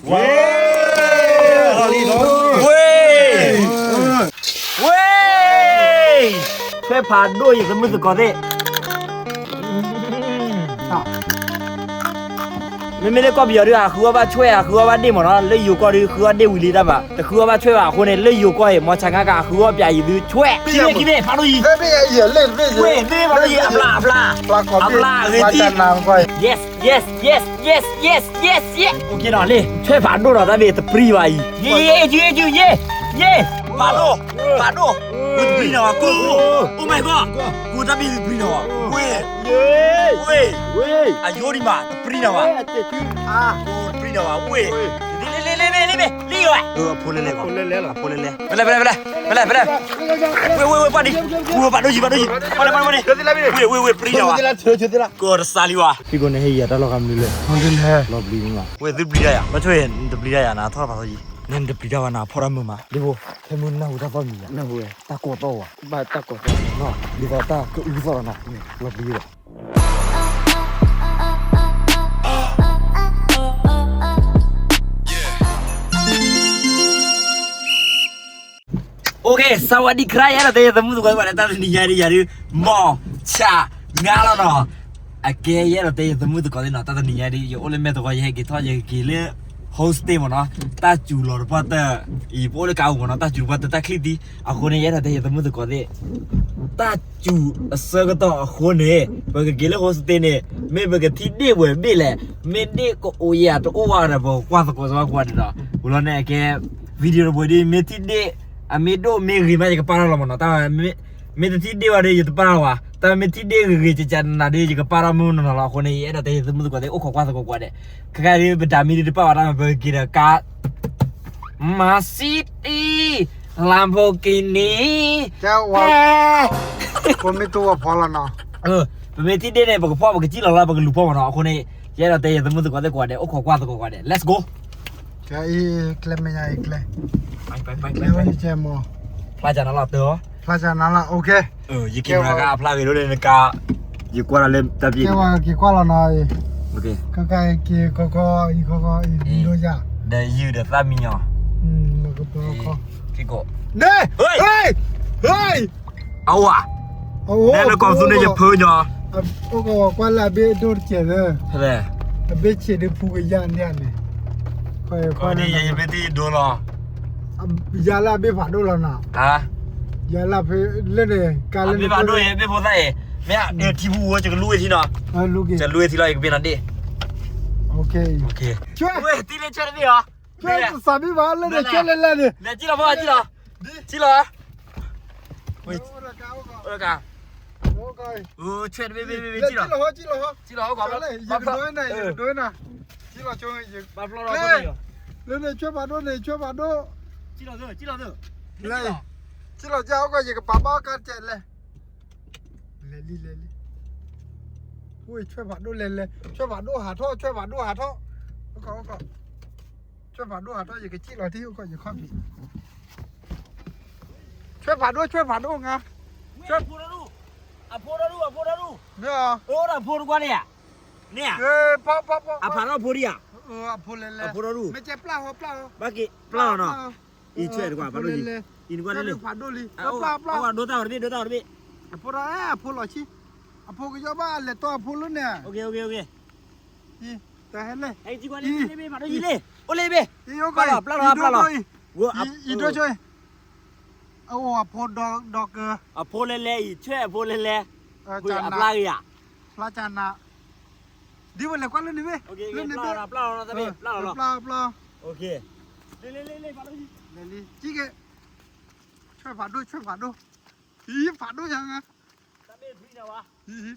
ဝ့ၢ်, ဝ့ၢ်, ဝ့ၢ်, ထွဲဖးဒိၣ်ယသမုၢ်သကိးသ့ၣ်, မ့မ့ၢ်လၢကီၢ်ပယီၤဒုး အဃုအီၣ်ဘၣ်ဆွဲၣ် အဃုအီၣ်ဘၣ်ဒ့ၣ်မ့ၢ်နီၤ, လၢယိၤကီၢ်ဒုး ဃုအီၣ်ဒ့ၣ်ဝံၤလံတၢ်ဘၣ်, တဃုအီၣ်ဘၣ်ဆွဲၣ်ဘၣ်အဃိန့ၣ် လၢယိၤကီၢ်အံၤ မီၤဆါငါကအဃုအီၣ်ပၠးယံၤသုဆွဲၣ်, ခံဘ့ၣ်ခံဘ့ၣ် ဖးဒိၣ်ယံၤ, ဝ့ၢ်, မ့ၢ်ဖးဒိၣ်ယံၤ အဘျါ အဘျါ, အဘျါအဂ့ၤသံ, yes, yes, yes, yes, yes, yes, yes, အိၣ်က့ၤနီၤလံ, ထွဲဖးဒိၣ်နီၤ တၢ်ဘ့ၣ်တပြံဘၣ်အံၤ, ယ့ ယ့ ယ့ ယ့, ယ့, ဖးဒိၣ်, ဖးဒိၣ်, ဝ့ၢ်တပြံနီၤ, ကိၢ်, oh my god, ကိၢ်တၢ်ဘ့ၣ်တပြံနီၤ, ဝ့ၢ်, ဝ့ၢ်, အယိဒံးမး တပြံနီၤဘၣ်, တပြံနီၤဘၣ်, ဝ့ၢ်, လံ လံ လံ လံ လံ လံ လံ လံ လံ အဖိလဲၤလဲၤ, အဖိလဲၤလဲၤ, ဖဲလဲၣ် ဖဲလဲၣ် ဖဲလဲၣ် ဖဲလဲၣ်, ဝ့ၢ် ဝ့ၢ် ဝ့ၢ် ပှၢ်ဒံး, ဝ့ၢ် ဖးဒိၣ်ယံၤ ဖးဒိၣ်ယံၤ, ပှၢ်န့ၣ် ပှၢ်န့ၣ် ပှၢ်န့ၣ်, ဝ့ၢ် ဝ့ၢ် ဝ့ၢ် ပြံနီၤဘၣ်, ကတစးလံဘၣ်, ဖံကိန့ၣ် ဟဲယၤတၢ်လီၢ်ဂၤမနုၤလဲၣ်, လီၤဘျံးမး, ဝ့ၢ် သုဘျံးတၢ်ယၤ, ဘၣ်ဆိၣ်ဂ့ၤ နတဘျံးတၢ်ယၤ နၤထီၣ်ဖးထီၣ်ယံၤ, နတဘျံးတၢ်ဘၣ် နၤဖီၣ်တၢ်မုာ်မး, ဒ့ဖိ, ခဲမုၢ်နၢ်ဟူတၢ်သီၣ်မံၤယၤ, တၢ်ကီသီၣ်ဝဲ, ဒ်သိးတၢ်ကအုသီၣ်ဒီးနၤ, လီၤဘျံးဒီး OK, စဝးဒံၣ်ခရါ ယအဲၣ်ဒိးတဲယသမုၢ်သကိးသ့ၣ် တၢ်တနံၤညါဒ်ယၤဒုး မီၤဆါငါလီၤနီၤ, အကဲ ယအဲၣ်ဒိးတဲယသမုၢ်သကိးသ့ၣ်နီၤ တၢ်တနံၤညါဒုး ယအိၣ်လၢမဲာ်သဝီ ယဟဲက့ၤထီၣ် ယက့ၤလၢ hostel မ့ၢ်နီၤ, တၢ်စူၤလီၤတပှၢ်တၢၢ်အံၤ ပအိၣ်လၢကးအူမ့ၢ်နီၤ, တၢ်စူၤတပှၢ်တၢၢ် တၢ်ချံၣ်သံ, အဃိန့ၣ် ယအဲၣ်ဒိးတဲယသမုၢ်သကိးသ့ၣ် တၢ်စူၤအဆၢကတီၢ်အဃိန့ၣ် ပကက့ၤလၢ hostel န့ၣ် မ့ၢ်ပကထံၣ်ဒ့ၣ်ဝဲဘ့ၣ်လဲၣ်, မ့ၢ်ဒ့ၣ်ကအိၣ်ယၤတအိၣ်ဘၣ်ဒီး ပကကွၢ်သကိးစ့ၢ်ကီးဒီး, ဝံၤလီၤန့ၣ်အကဲ video တဘိဒ် မ့ၢ်ထံၣ်ဒ့ၣ် အမ့ၢ်ဒိၣ်မ့ၢ်ဂ့ၤမး ယကပာ်ထီၣ်လီၤမ့ၢ်နီၤ, တၢ် မ့ၢ်တထံၣ်ဒ့ၣ်ဝဲဒီး ယတပာ်ထီၣ်ဘၣ်, တၢ်မ့ၢ်ထံၣ်ဒ့ၣ်ဂ့ၤဂ့ၤကကနၤဒီး ယကပာ်ထီၣ်မ့ၢ်နီၤနီၤလီၤ, အဃိန့ၣ် ယအဲၣ်ဒိးတဲယသမုၢ်သကိးသ့ၣ် အိၣ်ခိးကွၢ်သကိးကွၢ်ဒဲး, ခဲခါဒ် ပတၢ်မံၤဒ်တပာ်ဘၣ်တၢ် ပကက့ၤဒီးကါ Mercedes, Lamborghini, ကဲဝဲ, ပမ့ၢ်တအိၣ်ဖီလီၤနီၤ, ပမ့ၢ်ထံၣ်ဒ့ၣ်န့ၣ် ပကဖီၣ် ပကစံၣ်လီၤလီၤ ပကလူၤဖီၣ်မ့ၢ်နီၤ, အဃိန့ၣ် ယအဲၣ်ဒိးတဲယသမုၢ်သကိးသ့ၣ်ကိးဂၤဒဲး အိၣ်ခိးကွၢ်သကိးကွၢ်ဒဲး, let's go. ကဲအံၤ ကျဲမ့ၢ်ညါအံၤကျဲ, ကျဲဝဲအံၤကဲမီၤ, ဖျါစၢ်နၤလီၤတၢ်, ဖျါစၢ်နၤလီၤ, OK. ယက့ၤမၤကါအဖျါဂ့ၤဒိၣ်န့ၣ်နကါ, ယကွၢ်တၢ်လၢတၢ်ပျ့ၤ, ကဲဝဲက့ၤကွၢ်လီၤနီၤ, ကကဲက့ၤခီခီအံၤခီခီအံၤ ဒိၣ်ယၤ, ဒီးယုၢ်ဒီးသၣ်မံညီၤ, မကပၢၤခီ, ဖံကိး, န့ၣ်, ဟဲ, ဟဲ အဝၤ, နဲနကီၢ်သူန့ၣ်ယဖၢညီ, အိၣ်ကဝီၤကွၢ်လၢအဘ့ၣ်ဒိၣ်တစဲးလၢ, အဘ့ၣ်ဆံးဒုးဖူကယၤန့ၣ်န့ၣ်, ကွၢ်န့ၣ် ယဘ့ၣ်သံဒိၣ်လီၤ, ယၤလၢအဘ့ၣ်ဖးဒိၣ်လီၤနီၤ, ယၤလၢဖဲလၢန့ၣ် ကါလၢန့ၣ် ဘ့ၣ်ဖးဒိၣ်အံၤ ဘ့ၣ်ဖိသၣ်အံၤ, မ့ၢ်ထံဖိဝဲ ယကလူဝဲထံနီၤ, ယလူဝဲထံလီၤ ယကဘ့ၣ်နီၤဒ့ၣ်, OK, ဝဲသံလၢဆၢတဘ့ၣ်အီၤ, စးဘ့ၣ်ဘၣ်လၢန့ၣ် ဆၢလဲၣ်လဲၣ်န့ၣ်, လဲၤစံၣ်လီၤဖိ စံၣ်လီၤ, စံၣ်လီၤ, အိၣ်တကး, အိၣ်တကး, ဆဲတဘ့ၣ်ဘ့ၣ်ဘ့ၣ်ဘ့ၣ် စံၣ်လီၤ, စံၣ်လီၤ, စံၣ်လီၤ, ယကဒိနၤ ယကဒိနၤ, စံၣ်လီၤဆိ, ဘၣ်ဖျီလီၤ, လၢန့ၣ်ဆွဲဖးဒိၣ်န့ၣ် ဆွဲဖးဒိၣ်, စံၣ်လီၤ, စံၣ်လီၤ, စံၣ်လီၤကၢ်အိၣ်ကီၢ် ယကပာ်ဘၣ်ကါတစဲးလဲၣ်, လဲၤလံ လဲၤလံ, အိၣ်ဆွဲဖးဒိၣ်လဲၤလဲၤ, ဆွဲဖးဒိၣ်ဟးထီၣ် ဆွဲဖးဒိၣ်ဟးထီၣ်, အိၣ်ကီၢ် အိၣ်ကီၢ်, ဆွဲဖးဒိၣ်ဟးထီၣ် ယကစံၣ်လီၤထံ အိၣ်ကီၢ် ယခီၣ်ဖံး, ဆွဲဖးဒိၣ် ဆွဲဖးဒိၣ်ငါ, ဆွဲ, အဖိဒိၣ်ဒူၣ်, အဖိဒိၣ်ဒူၣ်, အဖိဒိၣ်ဒူၣ်, မ့ၢ်, အိၣ်ဒီးအဖိတကွၢ်န့ၣ်ဧါ, န့ၣ်ဧါ, အဖးထီၣ်အဖိဒံးဧါ, အဖိလဲၤလဲၤ, အဖိဒိၣ်ဒူၣ်, မ့ၢ်ကဲပျၢ်ဟီပျၢ်ဟီ, ဘၣ်က့ၤပျၢ်လီၤနီၤ, အံၤဆွဲတကွၢ် ဖးဒိၣ်လံ, အံၤနကွၢ်န့ၣ်လံ, ဖးဒိၣ်လံ, ပျၢ်ပျၢ်, ဒိတၢ်အီၤတဘ့ၣ် ဒိတၢ်အီၤတဘ့ၣ်, အဖိဒီး အဖိလီၤဆံ, အဖိကယီဘၣ်လဲၤတီအဖိလၢန့ၣ်, တဟဲလဲၣ်, ဖးဒိၣ်လံ, အိၣ်လံဘ့ၣ်, ပျၢ်လီၤ ပျၢ်လီၤ ပျၢ်လီၤ, အဖိဒီးကၢ, အဖိလဲၤလဲၤအံၤ ဆွဲအဖိလဲၤလဲၤ, အပျၢ်ဂ့ၤဧါ, ဖျါကနၤ, ဒ်ဝဲလဲၤကွၢ်လၢန့ၣ်ဘ့ၣ်, လၢန့ၣ်ဘ့ၣ်, ပျၢ်လီၤ ပျၢ်လီၤ, လဲၤလံ, ကံကဲ, ဆွဲဖးဒိၣ် ဆွဲဖးဒိၣ်, ဟံးဖးဒိၣ်ယါ, ဟံး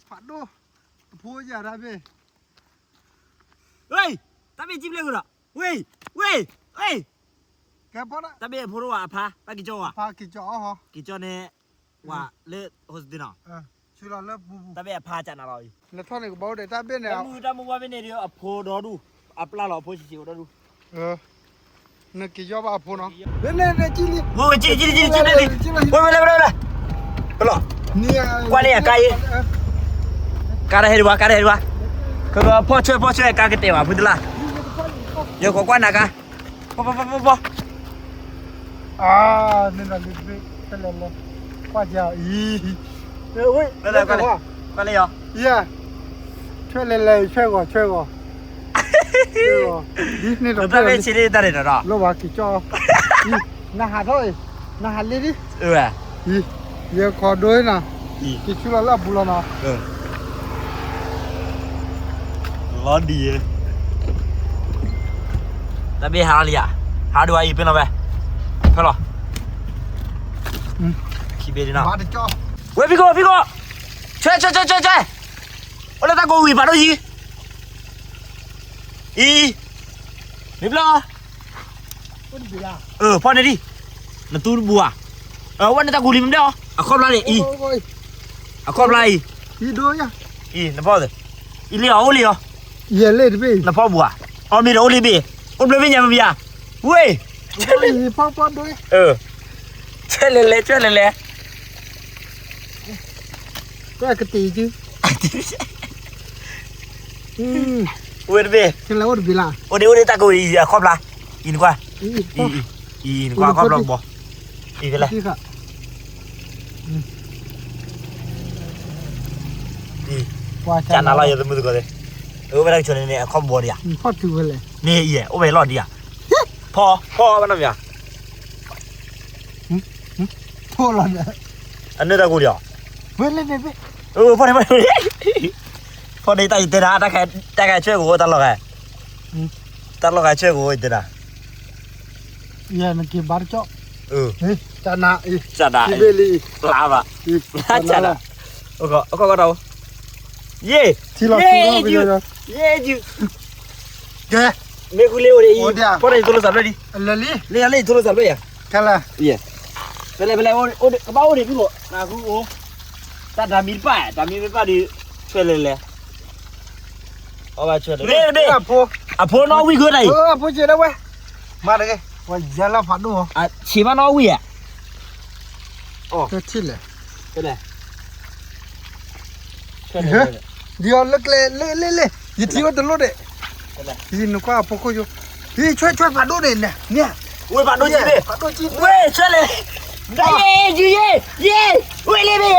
ဖးဒိၣ်, အဖိယၤတၢ်ဘ့ၣ် ဝ့ၢ်, တၢ်ဘ့ၣ်ကံဘျဲၣ်ဃုာ်ဒီး, ဝ့ၢ်, ဝ့ၢ်, ဝ့ၢ်, တၢ်ဘ့ၣ်အဖိဒိၣ်ဝဲအဖါ, ဘၣ်က့ၤကၠီဝဲ, က့ၤကၠီန့ၣ်, ဝဲလၢ hostel နီၤ, တၢ်ဘ့ၣ်အဖါကနၤလီၤအံၤ, လဲၤထီၣ်န့ၣ်ကဘီအိၣ်ဒီးတၢ်ဘ့ၣ်န့ၣ်, တၢ်မုၢ်တၢ်မုၢ်ဝါဘ့ၣ်န့ၣ်ဒီး အဖိဒီဒူၣ်, အပျၢ်လီၤအဖိဆံးဆံးအိၣ်ဒီဒူၣ် နက့ၤယီဘၣ်အဖိနီၤ, ကံလံ, ကံလံ, ကံလံ, ဝဲဝဲလၢဝဲလၢ, ကွၢ်န့ၣ်အကါအံၤ, ကါတဟဲဒံးဘၣ် ကါတဟဲဒံးဘၣ်, ကဖီၣ်ဆွဲဖီၣ်ဆွဲကါကတဲာ်ဘၣ်ဖုတလၢ်, ယကကွၢ်နၤကါ, ပီပီပီပီပီ, အါ, န့ၣ်ဒီးလံတဘ့ၣ်, ဖဲလဲၣ်လဲၣ်, ကွၢ်ကါအံၤ, ဝ့ၢ်, ကွၢ်လၢယီၤ, ယၤ, ဆွဲလဲၣ်လဲၣ်, ဆွဲဂီၤ, ဆွဲဂီၤ, ဒ်န့ၣ်ဒီး တၢ်ဘ့ၣ်ဆံးလံတၢ်န့ၣ်ဒီး, လီၤဘၣ်က့ၤကၠီ, နဟးထီၣ်အံၤ, နဟးလံဒ်, ယခီဒိနီၤ, က့ၤဆူလီၤလၢအပူၤလီၤနီၤ, လီၤဒ်ယဲ, တၢ်ဘ့ၣ်ဟးလံဧါ, ဟးဒိအံၤပ့ၤနီၤဝဲ, ဖဲလီၤ, ခံဘ့ၣ်ဒ်နီၤ, ဝဲဖံကိး ဖံကိး, ဆွဲ ဆွဲ ဆွဲ ဆွဲ ဆွဲ, အိၣ်လၢတၢ်ကိးဝံၤဖးဒိၣ်ယံၤ, အံၤ, မ့ၢ်ဘျီ, ဖီၣ်န့ၢ်ဒံး, နသူတဘူးဧါ, ဝဲန့ၣ်တၢ်ကိးလံမ့ၢ်ဘျီ, အခီၣ်ဖျါန့ၣ်အံၤ, အခီၣ်ဖျါအံၤ, အံၤ, နဖီၣ်, အံၤလံအီၤ အိၣ်လံအီၤ, ယဲလ့ၣ်တဘ့ၣ်, နဖီၣ်ဘူးဧါ, အီၤမ့ၢ်ဒီးအိၣ်လံဘ့ၣ်, အိၣ်ဘျၢဘ့ၣ်ညါမ့ၢ်ဘၣ်, ဝ့ၢ်, ဆွဲလဲၣ်လဲၣ် ဆွဲလဲၣ်လဲၣ် ကတ့ၢ်က့ၤ, ဝဲတဘ့ၣ်, အိၣ်ဒံး အိၣ်ဒံးတၢ်ကိးအံၤ အခီၣ်ဖျါ, အံၤနကွၢ်, အံၤနကွၢ်အခီၣ်ဖျါဘီ, အံၤဖဲလဲၣ်, တၢ်နၤလီၤယသမုသကိးသ့ၣ်, အိၣ်ဝဲဒၣ်ကဆိးန့ၣ်န့ၣ် အခီၣ်ဘီဒံးဧါ, န့ၣ်အံၤ အိၣ်ဝဲလီၤဒံးဧါ, ဖီ ဖီဘၣ်နီတမံၤဧါ ဖီလီၤ, အနၢတၢ်ကိးဒံးဧါ, ဖီန့ၣ် ဖီန့ၣ်တၢ်ယတဲနၤ, တၢ်ဂဲၤဆွဲၣ်ကအိၣ်တၢ်လီၢ်ဂဲၤ, တၢ်လီၢ်ဂဲၤဆွဲၣ်ကအိၣ်ယတဲနၤ, ယနက့ၤဘါတကၠီၣ်, တၢ်နၤအံၤ, တၢ်နၤအံၤ, ပျါဘၣ်, ပျါတၢ်နၤ, အခီၣ်ကီၢ်တၢ်အိၣ်, ယ့ၢ်, ယ့ၢ်ယု, ယ့ၢ်ယု, ကဲ, မ့ၢ်ဃုလ့အိၣ်ဒံးအံၤ, ဖီန့ၣ်ယသိၣ်လိစၢ်ဖျၢၣ်ဒံး, လၢယၤလၢယသိၣ်လိစၢ်ဖျၢၣ်ယၤ, ဖဲလဲၣ်, ဖဲလဲၣ်, ကဘၣ်အိၣ်ဒံးဖုၣ်ကိး, နဃုအိၣ်, တၢ်ဒၣ်မံတပၣ်, ဒၣ်မံမ့ၢ်တပၣ်ဒီး, ဆွဲလဲၣ်လဲၣ် အီၣ်ဘၣ်ဆွဲလဲၣ်, အဖိနီၣ်ဝံၣ်ဂ့ၤတၢ်အံၤ, အဖိဆံးဒၣ်ဝဲ, မၤတဂ့ၤ, ဝဲယၤလၢဖးဒိၣ်, ဆံးမးနီၣ်ဝံၣ်ဧါ, လဲၣ်, ဒ်အီၤလၢကျဲ, လ့ၣ်လ့ၣ်လ့ၣ်, ယထံၣ်ဝဲတလိၣ်ဒံး, ယနကွၢ်အဖိခိၣ်ယိ, ယဆွဲဆွဲဖးဒိၣ်ဒံးန့ၣ်, ဝ့ၢ်ဖးဒိၣ်ကံဘ့ၣ်, ဝ့ၢ်ဆွဲလဲၣ်, ယ့ၢ်ယ့ၢ်, ဝ့ၢ်လ့ၣ်ဘ့ၣ်,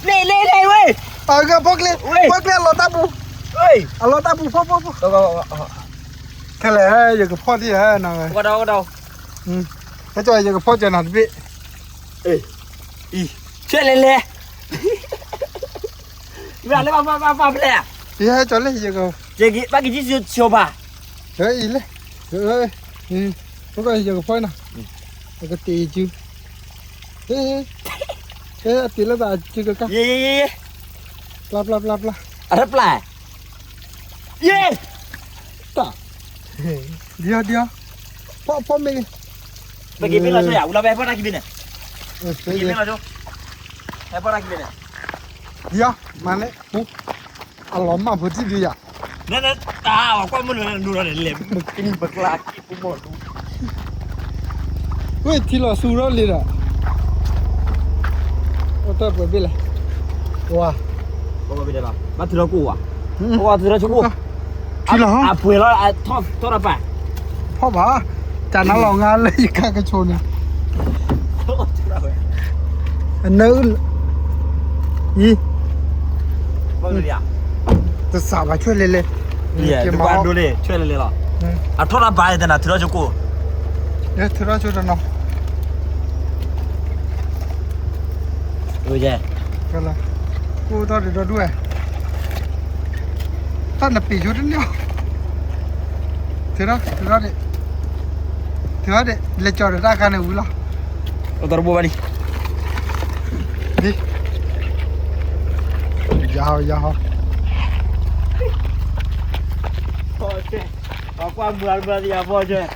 လ့ၣ်လ့ၣ်လ့ၣ်ဝ့ၢ်, အဂ့ၢ်ဖီကျဲ, ဖီကျဲအလီၤတၢ်ပူၤ, အလီၤတၢ်ပူၤဖီဖီဖီ, ခဲလၢာ် ယကဖီၣ်ဒံးဧါ, ကဒီး, ဟဲကၠီ ယကဖီၣ်ကၠီနၤတဘ့ၣ်, ဆွဲလဲၣ်လဲၣ်, မ့ၢ်လၢဘၣ်ဘၣ်ဘၣ်ဘၣ်ဖဲလဲၣ်, ယဟဲကၠီလၢယက, ဘၣ်က့ၤကံၣ်စီၤပၤ, အံၤလဲၣ်, ယကဖီၣ်နၤ, ယကတ့ၢ်စု, အတ့ၢ်လၢသးစုကကါ, ပျၢ်ပျၢ်ပျၢ်ပျၢ်, အတပျၢ်, ယ့ၢ်, တၢ်, ဒံအီၤဒံအီၤ, ဖီၣ်ဖီၣ်မ့ၢ်ဂ့ၤ, ပက့ၤမ့ၢ်လီၤဆိယၤ, ဝံၤလီၤဖဲဖီၣ်တၢ်ခံဘ့ၣ်န့ၣ်, ပက့ၤမ့ၢ်လီၤဆိ, ဖဲဖီၣ်တၢ်ခံဘ့ၣ်န့ၣ်, ဒံအီၤ, မၤန့ၣ်, အလီၤမၢ်ဖိထံဒုယၤ, နတၢ်အီၤကွၢ်မုၢ်နူၤဒီးန့ၣ် လဲၤမုၢ်ကနံၤပကျါက့ၤပမီၢ်ဒူ, ဝ့ၢ်ထံလီၤဆူရီလံဒီး, အိၣ်တၢ်ပှဲၤဘ့ၣ်လဲၣ်, ဝါ, ဘၣ်ထုးထီၣ်ကိၣ်ဝါ, ဝါထုးထီၣ်ဆိကိၣ်, ထံလီၤ, အပှဲၤလီၤ, ထီၣ်တၢ်ပာ်, ဖီၣ်ဘၣ်, တၢ်နါလီၤငါလၢယကါကဆိးန့ၣ် အနၢ, အံၤ, တစးဘၣ်ဆွဲလဲၣ်လဲၣ်, ဆွဲလဲၣ်လဲၣ်လီၤ, အထီၣ်တၢ်ဘၣ်ယတဲနၤ ထုးထီၣ်ဆိကိၣ်, ထုးထီၣ်ဆိတနီၤ, အိၣ်ထီၣ်ဒံးဒီဒူၣ်ဝဲ, တၢ်နပ့ၤဆိတန့ၢ်, ထုးထီၣ်, ထုးထီၣ်ဒံး, ထုးထီၣ်ဒံး လဲၤကၠီၤဒီးတၢ်ခါန့ၣ်ဝံၤလီၤ, အိၣ်တရဘိဘၣ်ဒံး, ဒ်, ယၤဟီယၤဟီ, ကွၢ်မုၢ်အါတဘျီသံယၤဖီၣ်,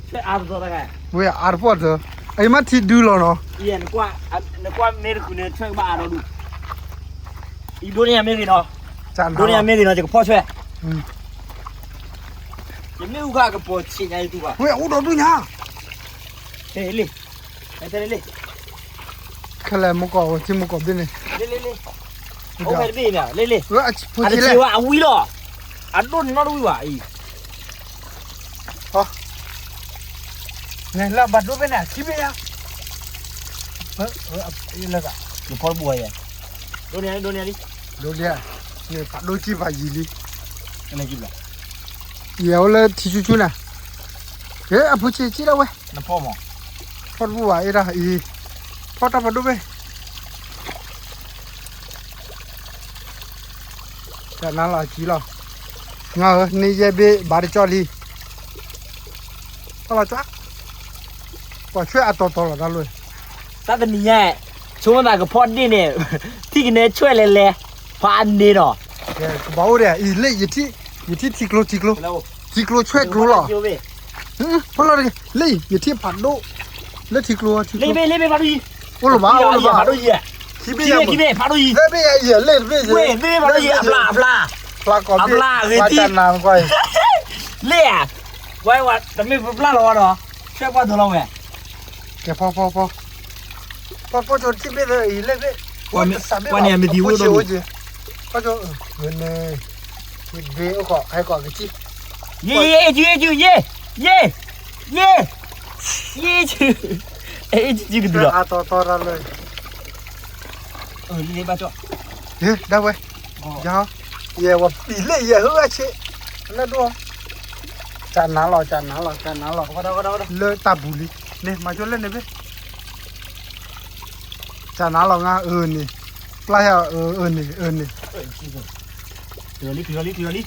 ဆွဲအါတသီတဂၤ, ဝဲအါတဖီၣ်သၢ, အအံၤမ့ၢ်ထံဒုလီၤနီၤ, နကွၢ်မ့ၢ်တဃုာ်န့ၣ် ဆွဲကဘၣ်အါဒီဒူၣ်, အံၤဒိၣ်န့ၢ်ယၤမ့ၢ်ဂ့ၤနီၤ, ဒိၣ်န့ၢ်ယၤမ့ၢ်ဂ့ၤနီၤ ယကဖီၣ်ဆွဲ, ယမ့ၢ်အူခါကပီၤဆံးညါယတူၢ်ဘၣ်, ဝဲအိၣ်ဒီဒူၣ်ညါ, ဟဲလံ, ဟဲလံ, ခဲလၢာ်မူကီၢ်ဝဲထံမူကီၢ်ဘ့ၣ်န့ၣ်, လံ, လံ, လံ, အိၣ်ဖဲတဘ့ၣ်န့ၣ်, လံ, လံ, အတဆံးဝဲအဝံလီၤ, အဒိၣ်န့ၢ်နီတဝံဘၣ်အံၤ, န့ၣ်လၢဘၣ်ဒိဘ့ၣ်န့ၣ် ခံဘ့ၣ်ယၤ, လၢ, ယဖီတဘူၣ်ဝဲယဲ, ဒိန့ၣ်လံ ဒိန့ၣ်လံ, ဒိန့ၣ်, န့ၣ်ဖးဒိၣ်ကံၢ်ဖးယံၤလံ, ယဲအိၣ်လၢထံဆူၣ်ဆူၣ်န့ၣ်, အဖိဆံးကံၢ်ဒၣ်ဝဲ, နဖီမး, ဖီတဘူၣ်ဘၣ်အ့ၣ်ဒၣ်အံၤ, ဖီတၢ်ဖးဒိၣ်ဘ့ၣ် တနၤလီၤကံလီၤ, ငါဧၢ န့ၢ်ယဲၢ်ဘ့ၣ်ဘၣ်တကၠီလံ, ထီၣ်လီၤကၠီ, ပှၤဆွဲအတီၤတီၤလီၤတၢ်လီၤ, တၢ်တနံၤညါ, ဆိကမိၣ်သးကဖီဒ့ၣ်န့ၣ်, ထံၣ်ကနဲဆွဲလဲၤလဲၤ, ဖးန့ၢ်နီၤ, ကဘၣ်အိၣ်ဒီး အံၤလၢ ယထံၣ်ထံကျိ ထံကျိ, ထံကျိဆွဲကျိလီၤ, ဖီလီၤတဂ့ၤ လၢ ယထံၣ်ဖးဒိၣ်, လၢထံကျိ, အိၣ်လၢၤဘၣ် အိၣ်လၢၤဘၣ်, ခံဘ့ၣ်ယဲ ခံဘ့ၣ်ယဲ ဖးဒိၣ်ယံၤ, သၢဘ့ၣ်ယဲ လ့ၣ်တဘ့ၣ်ယဲ, အဘျါ အဘျါ, ဖျါကိးဘ့ၣ်, အဘျါဂ့ၤထံ, လ့ၣ်ဧါ, ဝဲဝဲ တမ့ၢ်ပဘျါလီၤဝဲဒီး, ဆွဲပှၢ်ဒိးလီၤဝဲ, ကဲဖီဖီဖီ, ဖီဖီကၠိထံဘ့ၣ်သၢအံၤလ့ၣ်ဘ့ၣ်, ပှၤန့ၣ်အမ့ၢ်သံဝဲဒီး, ဖီကၠိ, န့ၣ်, ဘ့ၣ်အိၣ်ခိး ဟဲကိးကစံၣ်, ယ့ၢ် ယ့ၢ် ယ့ၢ် ယ့ၢ်, ယ့ၢ်, ယ့ၢ်, ယ့ၢ်, ကဒုလီၤ, အတီၤတီၤတၢ်လၢ ဒၣ်ဝဲ, ယဲဝဲပံၤလၢယဲဟၢအဆ့, လၢဒိၣ်, ကနၤလီၤ ကနၤလီၤ ကနၤလီၤ, လၢတၢ်ပူၤလံ, န့ၣ် မၤကၠိလၢန့ၣ်ဘ့ၣ်, ကနၤလီၤ ငါအၢန့ၣ်, ပျၢ်ယၤအၢန့ၣ် အၢန့ၣ် လံ လံ လံ လံ,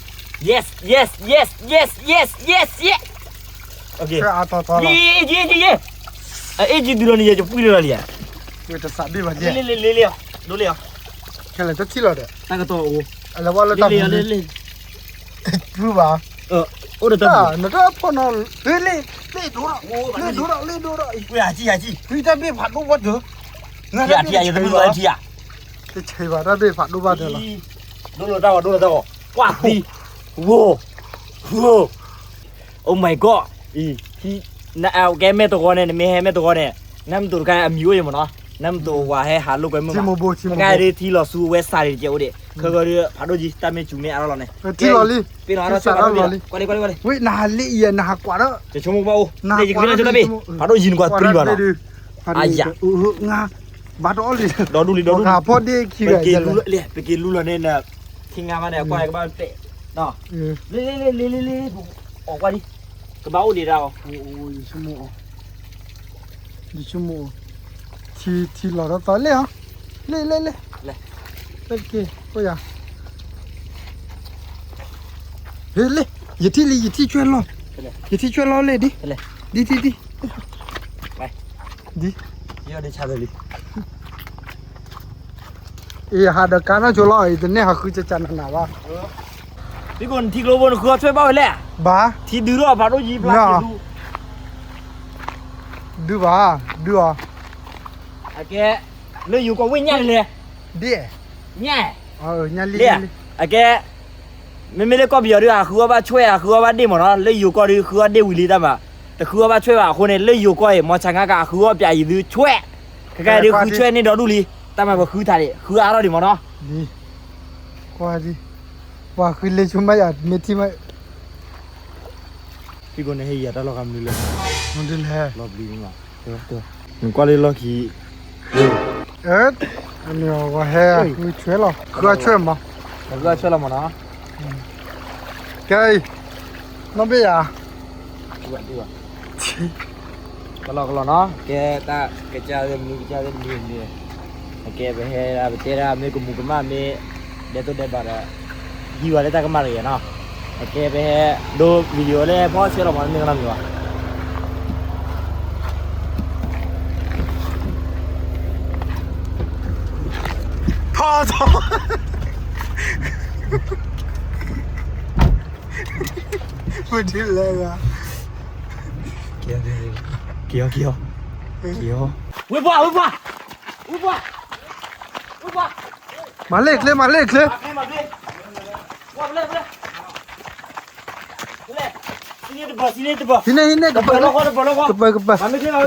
yes yes yes yes yes yes yes, အတီၤတီၤလီၤ, အ့ၣ်ကံဒုလီၤန့ၣ် ယကပှံလၢလီၤလံဧါ, တစးဘ့ၣ်ဘၣ်, လံ လံ လံ လံ, ဒိလံ, ခဲလၢာ်တထံၣ်လီၤဒီး တၢ်ကတီၤအိၣ်, အလဲၤဝဲလၢတၢ်ပူၤလံ, ပှံဘၣ်, အိၣ်ဒီးတၢ်ပူၤ, နတၢ်ဖီနီၤ, လံ လံ လံ ဒိၣ်ဒီး, လံ ဒိၣ်ဒီး လံ ဒိၣ်ဒီး, ဝဲ ဟးကံ ဟးကံ, ဝံတၢ်ဘ့ၣ်ဖးဒိၣ်ဘၣ်တၢ်, ယထံၣ်ယၤ ယထံၣ်ယၤ, တဆဲးဘၣ်တၢ်ဘ့ၣ်ဖးဒိၣ်ဘၣ်တၢ်လီၤ, ဒိၣ်လီၤတၢ်ဂီၤ ဒိၣ်လီၤတၢ်ဂီၤ, ကွၢ်သံ, ဝိ, ဝိ, Oh my god, ကဲမဲာ်တဂီၤန့ၣ် နမ့ၢ်ဟဲမဲာ်တဂီၤန့ၣ်, နမ့ၢ်တိၤတခါအမံၤအိၣ်ယဲမ့ၢ်နီၤ, နမ့ၢ်တိၤတခါဟဲဟးလိာ်ကွဲမုာ်မး, တခါဒ်ထံလီၤဆူဝဲစးရံးတကဲအိၣ်ဒံး, ခဲကီဒ်ဖးဒိၣ်ကံ တၢ်မ့ၢ်စူၤမ့ၢ်အါထီၣ်လီၤန့ၣ်, ထံလီၤလံ, ကွၢ်လံ ကွၢ်လံ ကွၢ်လံ, ဝံ နဟးလ့အံၤ နဟးကွၢ်ဒီး, ယဆိကမိၣ်ဘၣ်အိၣ်, ဖးဒိၣ်ယံၤနကွၢ်တြံဘၣ်နီၤ, အယၤ, ဘၣ်တအီၣ်လံ, ဒီဒူၣ်လံ ဒီဒူၣ်လံ, ပက့ၤလူလီၤန့ၣ်, ထံငါမးန့ၣ် အကွၢ်ကဘၣ်တဲ, လ့ လ့ လ့ လ့ လ့ လ့, အီၣ်ကွၢ်လံ, ကဘၣ်အိၣ်ဒံးဒၣ်အီၤ, ယဆိကမိၣ်အီၤ, ထံလီၤဒီးသီလ့ၣ်အီၤ, လ့ လ့ လ့, လ့, ယထံၣ်လံ ယထံၣ်ဆွဲလီၤ, ယထံၣ်ဆွဲလီၤလ့ၣ်ဒ်, ဒ်ဒ်ဒ်, ဒ် အံၤဟးဒီးကါနီၢ်ဆိလီၤ အံၤတန့ၢ်ဟးဃုကကနနဘၣ်, သံကိးနထံကျိဖိနဃုအီၣ်ဆွဲဘၣ်ဝဲလဲၣ်, ဘၣ်, ထံဒုးထီၣ်ဖးဒိၣ်ယံၤဖျါ, ဒုးဘၣ်, ဒုးအီၤ, အကဲ, လၢယိၤကီၢ်ဝ့ၢ်ညၣ်န့ၣ်လဲၣ်, ဒ်, ညၣ်, လ့, အကဲ, မ့မ့ၢ်လၢကီၢ်ပယီၤဒုး ဟးဃုအီၣ်ဘၣ်ဆွဲ ဟးဃုအီၣ်ဘၣ်ဒ့ၣ်မ့ၢ်နီၤ, လၢယိၤကီၢ်ဒုး ဃုအီၣ်ဒ့ၣ်ဝံၤလံတၢ်မး, တဃုအီၣ်ဘၣ်ဆွဲဘၣ်အဃိန့ၣ် လၢယိၤကီၢ်အံၤ မီၤဆါငါကဟးဃုအီၣ်ပၠးယံၤသုဆွဲ, ခဲကဲဒုးဃုဆွဲန့ၢ်ဒီဒူၣ်လံ, တၢ်မးပဃုထးဒံး ဃုအါထီၣ်ဒံးမ့ၢ်နီၤ, ကွၢ်ဒံး, ပှၤဃုလ့ဆိမးယၤ မ့ၢ်ထံၣ်မး သံကိးနဟဲယံၤတၢ်လီၢ်ဂၤမနုၤလဲၣ်, လီၤဘျံးမး, နကွၢ်လၢလီၢ်ခံ, အန့ၣ်ဝဲဟဲ, ဆွဲလီၤ, ဃုအီၣ်ဆွဲမး, ဃုအီၣ်ဆွဲလီၤမးနီၤ, ကဲအံၤ, နီၢ်ဘ့ၣ်ယၤ, ကလီကလီနီၤ, ကဲတၢ်ကစၢ်သ့ၣ်မနုၤကစၢ်သ့ၣ်မနုၤန့ၣ်, အကဲပဟဲဒၣ်ပတဲဒၣ်မ့ၢ်ကမူၤကမၣ်မ့ၢ်, ဒဲးတိၢ်ဒဲးဘးဒီး, ဟံးဝဲလၢတၢ်ကမၣ်တဂ့ၤနီၤ, အကဲပဟဲ, ဒိ video လၢဖီဆွဲလီၤမး မ့ၢ်ကနီၤမံၤဘၣ် ထီၣ်ထီၣ်, မ့ၢ်ဒ်လဲၣ်ဂၤ, က့ၤအီၤ က့ၤအီၤ က့ၤအီၤ, ဝ့ၢ်ပှၢ် ဝ့ၢ်ပှၢ်, ဝ့ၢ်ပှၢ်, ဝ့ၢ်ပှၢ်, မၤလ့ၣ်ချ့ မၤလ့ၣ်ချ့, ဟံးန့ၢ် ဟံးန့ၢ် ကပၢၤ ကပၢၤ ကပၢၤ,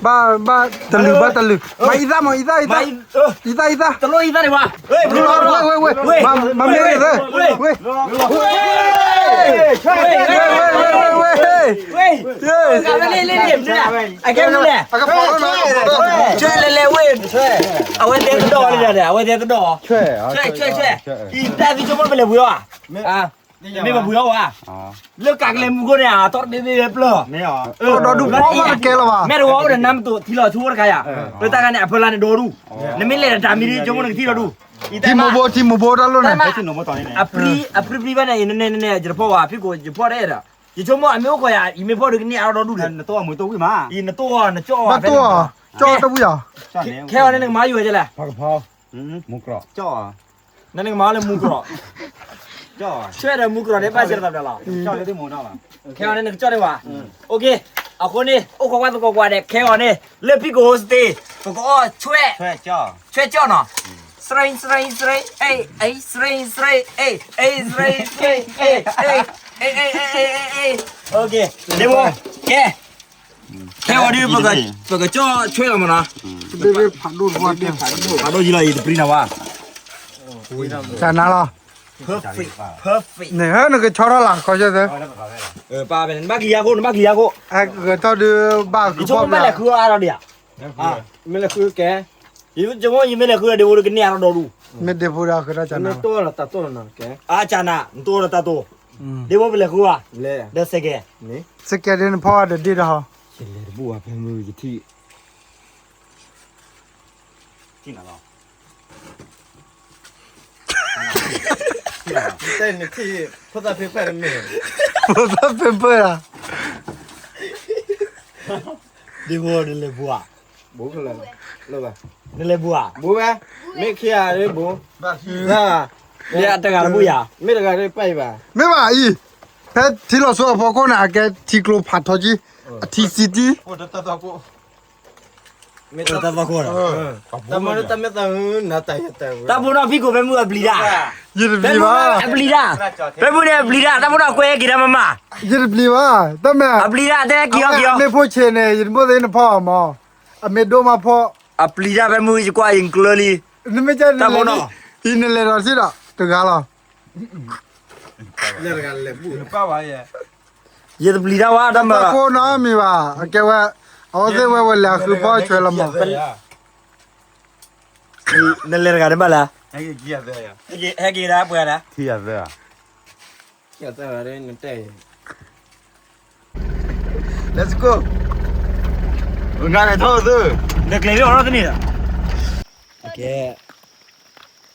ဘၣ် ဘၣ်တလုာ် ဘၣ်တလုာ်, မၤအံသၣ်မး အံသၣ် အံသၣ်, အံသၣ် အံသၣ်, ဝ့ၢ် ဝ့ၢ် ဝ့ၢ်, မၤမ့ၢ်ဂ့ၤသၢ, ဝ့ၢ်, ဝ့ၢ်, ဝ့ၢ်, ဝ့ၢ်, ဝ့ၢ်, ဝ့ၢ်, ဝ့ၢ်, ဝ့ၢ်, ဝ့ၢ်, အကဲမနုၤလဲၣ်, ဆွဲလဲၤလဲၤဝ့ၢ်, အဝဲသဲတဒီးလံဒီး အဝဲသဲတဒီး, ဆွဲ, ဆွဲ, ဆွဲ, အံၤတၢ်သံဆိကမိၣ်ပလဲၤပှ့ၤအီၤဧါ, မ့ၢ်ပှ့ၤအီၤဧါ, လၢကးကလဲၤမူခိၣ်န့ၣ် အတီၢ်တဘ့ၣ်ဘ့ၣ်ပျၢၢ်, ဒီးဒူၣ်ဖီမးတကဲလၢၤဘၣ်, မဲာ်တဝီအိၣ်ဒီးနါမသိးထံလီၤဆူဝဲတခါယၤ, လၢတၢ်ခါန့ၣ် အဖီလာ်န့ၣ်ဒီဒူၣ်, နမ့ၢ်လဲၤတၢ်မံၤဒီး ယဆိကမိၣ်နကထံၣ်ဒီဒူၣ်, ထံမိၢ်ဘိ ထံမိၢ်ဘိတၢ်လိၣ်န့ၣ်, အပြံပြံဘၣ်န့ၣ် ယနနဲနနဲ ယတဖီၣ်ဝဲ ဖံကိး ယဖီၣ်တအဲၣ်ဒီး, ယဆိကမိၣ်အမ့ၢ်အိၣ်ခိးယၤ ယမ့ၢ်ဖီၣ်ဒီးကန့ၢ်အါထီၣ်ဒီဒူၣ်ဒီး, နတိၢ်အီၤမူတဝံၣ်မး, နတိၢ်အီၤ နကၠီၣ်အီၤ, ဘၣ်တိၢ်အီၤ, ကၠီၣ်တဝံၣ်အီၤ, ခဲအံၤန့ၣ်နကမၤယုၤဝဲဒ်လဲၣ်, မူကရီး, နနကမၤလၢမူကရီး, ဆွဲဒီးမူကရီးန့ၣ် ဘၣ်စဲတဘျီလီၤ, ခဲအံၤန့ၣ်နကကၠီၣ်န့ၢ်ဝဲ, အဃိန့ၣ် အိၣ်ခိးကွၢ်သကိးကွၢ်ဒီး ခဲအံၤန့ၣ် လၢဖံကိးစတ့ ပကအီၣ်ဆွဲ, ဆွဲကၠီၣ်နီၤ, စရ့စရ့စရ့, အဲ စရ့စရ့, အဲ စရ့စရ့, အဲ အဲ ဒ့ဖိ, ကဲ, ခဲအံၤဒီး ပကကၠီၣ်ဆွဲလီၤမးနီၤ, ဖးဒိၣ်ယံၤလီၤ ယတပြံနၤဝဲ, ကနၤလီၤ, နကဆီထီၣ်လၢခီဆၢသၢ, ပာ်ဖဲန့ၣ် နဘၣ်ကလံၤယါခိၣ် နဘၣ်ကလံၤယါခိၣ်, ဂဲၤထီၣ်ဒုးဘၣ်ဃုဖီၣ်, မ့ၢ်လဲၤဃုအါထီၣ်ဒံးဧါ, မ့ၢ်လဲၤဃုကဲ, ယဆိကမိၣ်ယမ့ၢ်လဲၤဃုဒီး ဒ့ဖိဒီးကန့ၢ်အါထီၣ်ဒီဒူၣ်, မ့ၢ်ဒ့ဖိဒီးဃုဒီးကနၤ, အါကနၤ နတိၢ်ဒီးတၢ်တိၢ်, ဒ့ဖိပလဲၤဃုဧါ, ဒီးစဲးကဲး, စဲးကဲးဒ်နဖီၣ်ဒီးဒ့ဒီးဟီ, ယလဲၤတဘူၣ်ဘၣ်ဖဲမုၢ်ယထံၣ် ထံၣ်နၤလီၤ, တဲနထံၣ်, ဖိသၣ်ဖ့ဖၢၣ်တမ့ၢ်, ဖိသၣ်ဖ့ဖၢၣ်ဧါ, ဒ့ဖိနလဲၤဘူးဧါ, နလဲၤဘူးဧါ, ဘူးဝဲ, မ့ၢ်ခံဂၤဒ်ဘူး, တဂၤတဘူၣ်ယၤ, မ့ၢ်တဂၤဒ်ပၢ်အံၤဘၣ်, မ့ၢ်ဘၣ်အံၤ, ဖဲထံလီၤဆိအဖီခိၣ်န့ၣ် အကဲထံကျိဖးထီကံ, အထံစံတံ တၢ်သီခိၣ်, တၢ်ဖိနီၣ်ဖံကိးဖဲမုၢ်အပျံၤတၢ်, ယတပျံၤဘၣ်, အပျံၤတၢ်, ဖဲမုၢ်န့ၣ်အပျံၤတၢ် တၢ်ဖိနီၣ်ကွဲက့ၤတၢ်မးမး, ယတပျံၤဘၣ်, တၢ်မ့ၢ်, အပျံၤတၢ်တဲက့ၤအီၤက့ၤအီၤ, မ့ၢ်ဖိဆ့းန့ၣ် ယတဘိၣ်သ့နဖီၣ်အီၤမး, အမ့ၢ်ဒိၣ်မးဖီၣ်, အပျံၤတၢ်ဖဲမုၢ်ယကွၢ်ယကျၢလံ, တၢ်ဖိနီၣ်, ယနလဲၤဒီးစ့ဒီး တဂၤလီၤ ယတပျံၤတၢ်ဝဲတၢ်မၤ, တၢ်ဖိနီၣ်မံၤဘၣ်, အကဲဝဲ, အဝဲသ့ၣ်ဝဲဝဲလဲၤဃုဖီၣ်ဆွဲလီၤမး, နလဲၤတဂၤန့ၣ်ဘၣ်လဲၣ်, ဟဲက့ၤဒၣ်ပှဲၤဒၣ်, Let's go, ပငါလဲၤထီၣ်သၢ, နကျဲၤလံအီၤထီၣ်တန့ၢ်ဒီး, ကဲ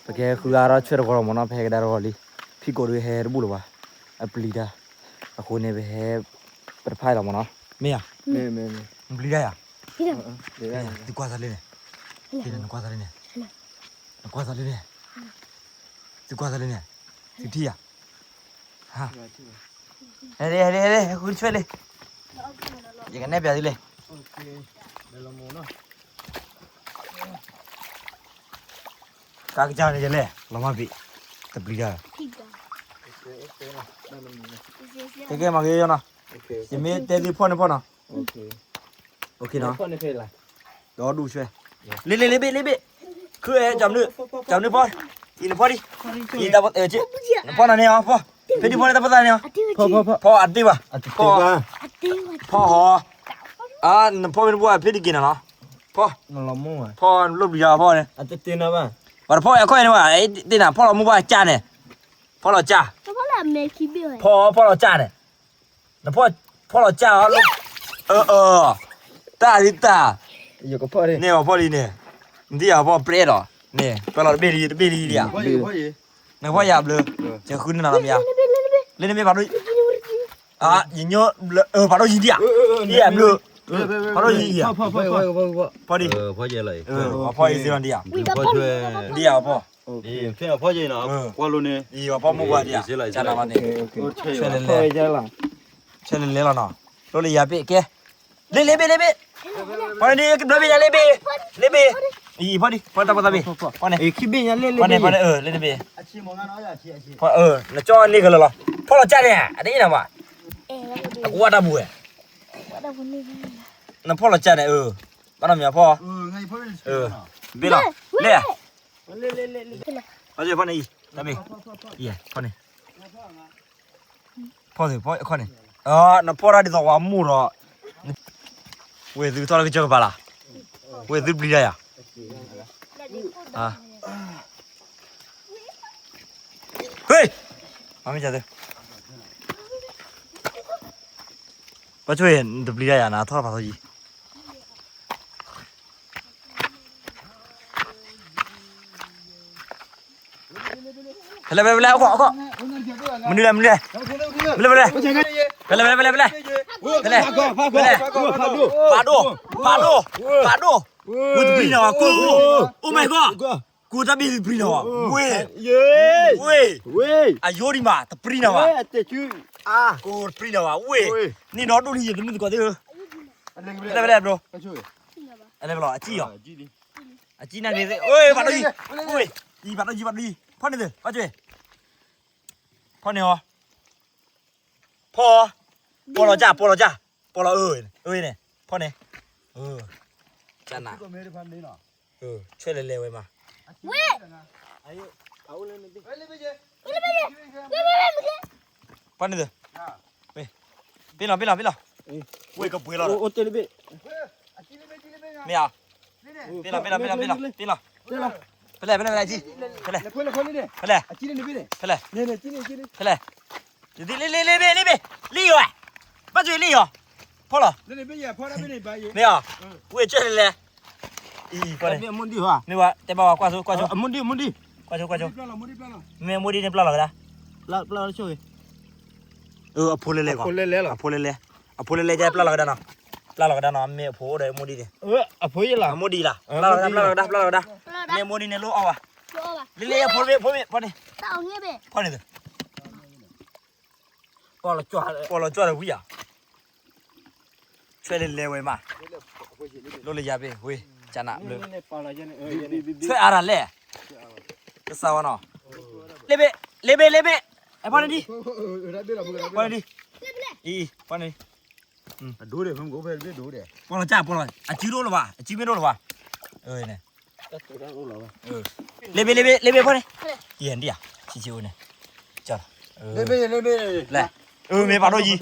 ပကဟဲဃုအါထီၣ်ဆွဲတဂီၤလီၤမးနီၤ, ပဟဲကဒါတဂီၤလံ, ဖံကိးဒုးဟဲတဘူၣ်လၢၤဘၣ်, အပျံၤတၢ်, အဃိန့ၣ်ပဟဲ, ပတဖၣ်အံၤလီၤမးနီၤ, မ့ၢ်ဧါ, နပျံၤတၢ်ဧါ, သုကွၢ်သးလၢန့ၣ်, နကွၢ်သးလၢန့ၣ်, နကွၢ်သးလၢန့ၣ်, သုကွၢ်သးလၢန့ၣ်, သုထံၣ်ဧါ, ဟဲ ဟဲ ဟဲ ဟဲ ဃုဆွဲလံ, ယကနဲၣ်ပျးသုလံ ကါကစၢ်န့ၣ်ယလဲၣ် လီၤမၢ်ဘ့ၣ်, တပျံၤတၢ်, ကဲကဲမၤက့ၤယနီၤ, ယမ့ၢ်တဲသုဖီၣ်န့ၣ်ဖီၣ်နီၤ, ဒီးဒူၣ်ဆွဲ, လ့လ့လ့ဘ့ၣ်လ့ဘ့ၣ်, ခုအဲ ကၠီမနုၤ, ကၠီမနုၤဖီၣ်, အံၤနဖီၣ်ဒံး, နဖီၣ်နၤန့ၣ်အီၤ, ဖီၣ်, ဖဲဒံဖီၣ်န့ၣ်တၢ်ဖိသၣ်န့ၣ်အီၤ, ဖီၣ်အတ့ၢ်ဘၣ်, ဖီၣ်, ဖီၣ်ဟီ, နဖီၣ်မ့ၢ်တဘၣ်ဖဲဒံက့ၤနၤလီၤ, ဖီၣ်, ဖီၣ်လိၣ်ဘျံၤယၤဖီၣ်န့ၣ်, ပှၤတဖီၣ်အခီၣ်န့ၣ်ဘၣ်, တ့ၢ်နၤ ဖီၣ်လီၤမူဘၣ်ကၢ်န့ၣ်, ဖီၣ်လီၤကၢ်, ဖီၣ် ဖီၣ်လီၤကၢ်န့ၣ်, နဖီၣ်လီၤကၢ်အီၤ, တၢ်ဒ်တၢ်, န့ၣ်အီၤဖီၣ်လံန့ၣ်, နဒ်အီၤဖီၣ်ပြဲဒီး, န့ၣ် ပၢလီၤတဘ့ၣ်လံ တဘ့ၣ်လံဒ်အံၤ, နဖီၣ်ယၤဘျုး, ယဃုန့ၢ်နၤလီၤမ့ၢ်ဧါ, လၢနမ့ၢ်ဖးဒိၣ်, ယညိဘျုး, ဖးဒိၣ်ယံၤဒံးဧါ, ဒ်အဘျုး, ဖးဒိၣ်ယံၤဧါ, ဖီၣ်ဒံး, ဖီၣ်အံၤစ့ၢ်ကီးဒံးဧါ, ဒ်အီၤဖီၣ်, ဖီၣ်ယံၤနီၤ, ကွၢ်လိန့ၣ်, အံၤအီၤဖီၣ်မူဘၣ်ဒံးဧါ, ကၢ်နၤလီၤန့ၣ်, ဆဲးလဲၤလဲၤလီၤနီၤ, လိၣ်လၢယၤဘ့ၣ်ကဲ, လ့လ့ဘ့ၣ်လ့ဘ့ၣ်, ဖီၣ်န့ၣ်ကဘျီဘ့ၣ်ယၤလ့ဘ့ၣ်, လ့ဘ့ၣ်, အံၤဖီၣ်ဒံး ဖီၣ်တၢ်ဖိသၣ်ဘ့ၣ်, ဖီၣ်န့ၣ်, ဖီၣ်န့ၣ် ဖီၣ်န့ၣ် လ့နဘ့ၣ်, နကၠီန့ၢ်ကလၢာ်လီၤ, ဖီၣ်လီၤကၢ်န့ၣ် အတအ့ၣ်နၤဘၣ်, အကဝၢ်တၢ်ပူၤဝဲ, နဖီၣ်လီၤကၢ်န့ၣ်, ဘၣ်နီတမံၤဖီၣ်, ဘ့ၣ်လီၤ, လ့, ဖီၣ်န့ၣ်အံၤ, တၢ်ဘ့ၣ်, ဖီၣ်န့ၣ်, ဖီၣ်သ့ၣ်ဖီၣ်အခီၣ်န့ၣ် နဖီၣ်တၢ်ဒ်သိးပှၤမိၢ်ဒီး, ဝ့ၢ်သုထီၣ်လၢကစၢၢ်ကပၤလီၤ, ဝ့ၢ်သုပျံၤတၢ်ယၤ, ဟ့ၣ်, မ့ၢ်ကၢ်သု, ပှၤဆိၣ်ဂ့ၤ နတပျံၤတၢ်ယၤ နထီၣ်ဖးထီယံၤ ဖဲလဲၣ် ဖဲလဲၣ် ဖဲလဲၣ် အခီၣ် အခီၣ်, မနုၤလဲၣ် မနုၤလဲၣ်, ဖဲလဲၣ် ဖဲလဲၣ်, ဖဲလဲၣ် ဖဲလဲၣ်, ဖဲလဲၣ်, ဖဲလဲၣ်, ဖးဒိၣ် ဖးဒိၣ် ဖးဒိၣ်, ဝ့ၢ်တပျံၤနၤဝဲ ကိၢ်, Oh my god, ကိၢ်တၢ်ဘ့ၣ်တပျံၤနၤဝဲ ဝ့ၢ်, ဝ့ၢ်, အယိဒံးမး တပျံၤနၤဝဲ, ကိၢ်တပျံၤနၤဝဲ ဝ့ၢ်, န့ၣ်ဒီးဒိၣ်လံယဲ တမုၢ်သကိးသ့ၣ်ဧၢ, ဖဲလဲၣ် ဖဲလဲၣ် bro, အလဲၣ် ဘျီ အစံၣ်အီၤ အစံၣ်နာ်က့ၤသ့ၣ်, ဝ့ၢ် ဖးဒိၣ်ယံၤ, ဝ့ၢ်, အံၤ ဖးဒိၣ်ယံၤ ဖးဒိၣ်ယံၤ, ဖီၣ်န့ၢ်သု ဖီၣ်ကၠ့, ဖီၣ်န့ၢ်အီၤ, ဖီၣ်, ပီၣ်လီၤကၠၢ် ပီၣ်လီၤကၠၢ်, ပီၣ်လီၤအၢ, အၢန့ၣ်, ဖီၣ်န့ၢ်, ကၠၢ်နး, ဆွဲလဲၤလဲၤဝဲမး, ဝ့ၢ် ဖီၣ်န့ၢ်သု, ပ့ၢ်လီၤ ပ့ၢ်လီၤ ပ့ၢ်လီၤ, ဝ့ၢ်ကပှ့ၤလီၤ, မ့ၢ်ဧါ, ပ့ၢ်လီၤ ပ့ၢ်လီၤ ပ့ၢ်လီၤ ပ့ၢ်လီၤ, ဖဲလဲၣ် ဖဲလဲၣ် ဖဲလဲၣ် ဖဲလဲၣ်, ဖဲလဲၣ်, လ့ လ့ လ့ လ့ လ့ လ့ယီၤ, ဘၣ်ကၠ့လ့ယီၤ, ဖီၣ်လီၤ, မ့ၢ်ဧါ, ဝ့ၢ်ကၠဲလဲၤလဲၤ, အံၤ မ့ၢ်ဝဲ တဲဘၣ်ဝဲ ကွၢ်ဆိ ကွၢ်ဆိ, ကွၢ်ဆိ ကွၢ်ဆိ, မ့ၢ်မိၢ်ဒံးန့ၣ်ပျၢ်လီၤကဒါ, အဖိလဲၤလဲၤကီး, အဖိလဲၤလဲၤ, အဖိလဲၤလဲၤ ကဲပျၢ်လီၤကဒါနီၤ, ပျၢ်လီၤကဒါနီၤ, မ့ၢ်အဖိအိၣ်ဒီးမိၢ်ဒံးန့ၣ်, အမိၢ်ဒံးလီၤ, ပျၢ်လီၤကဒါ ပျၢ်လီၤကဒါ, မ့ၢ်မိၢ်ဒံးန့ၣ်လိၣ်အီၣ်ဘၣ်, လ့ လ့ အဖိတဘ့ၣ် ဖိတဘ့ၣ် ဖီၣ်န့ၢ်, ဖီၣ်န့ၢ်သု ပီၣ်လီၤကၠီၣ်ဒီးဝံၤဧါ, ဆွဲလဲၤလဲၤဝဲမး, လိၣ်လၢယၤဘ့ၣ် ဝ့ၢ်, ကၢ်နးဘျၢ, ဆွဲအါတၢ်လဲၣ်, ကစၢ်ဝဲနီၤ, လ့ဘ့ၣ် လ့ဘ့ၣ် လ့ဘ့ၣ်, ဖီၣ်န့ၢ်ဒံး, ဖီၣ်န့ၢ်ဒံး, အံၤ ဖီၣ်န့ၢ်ဒံး, ပီၣ်လီၤကၠၢ် ပီၣ်လီၤ, အစုဒိၣ်လၢၤဘၣ် အစုမ့ၢ်ဒိၣ်လၢၤဘၣ်, န့ၣ် လ့ဘ့ၣ် လ့ဘ့ၣ် လ့ဘ့ၣ် ဖီၣ်န့ၢ်, ယဲၢ်ဒံးဧါ, ဆံဆံအိၣ်န့ၣ်, လဲၣ်, မ့ၢ်ပာ်ဒိၣ်ယံၤ,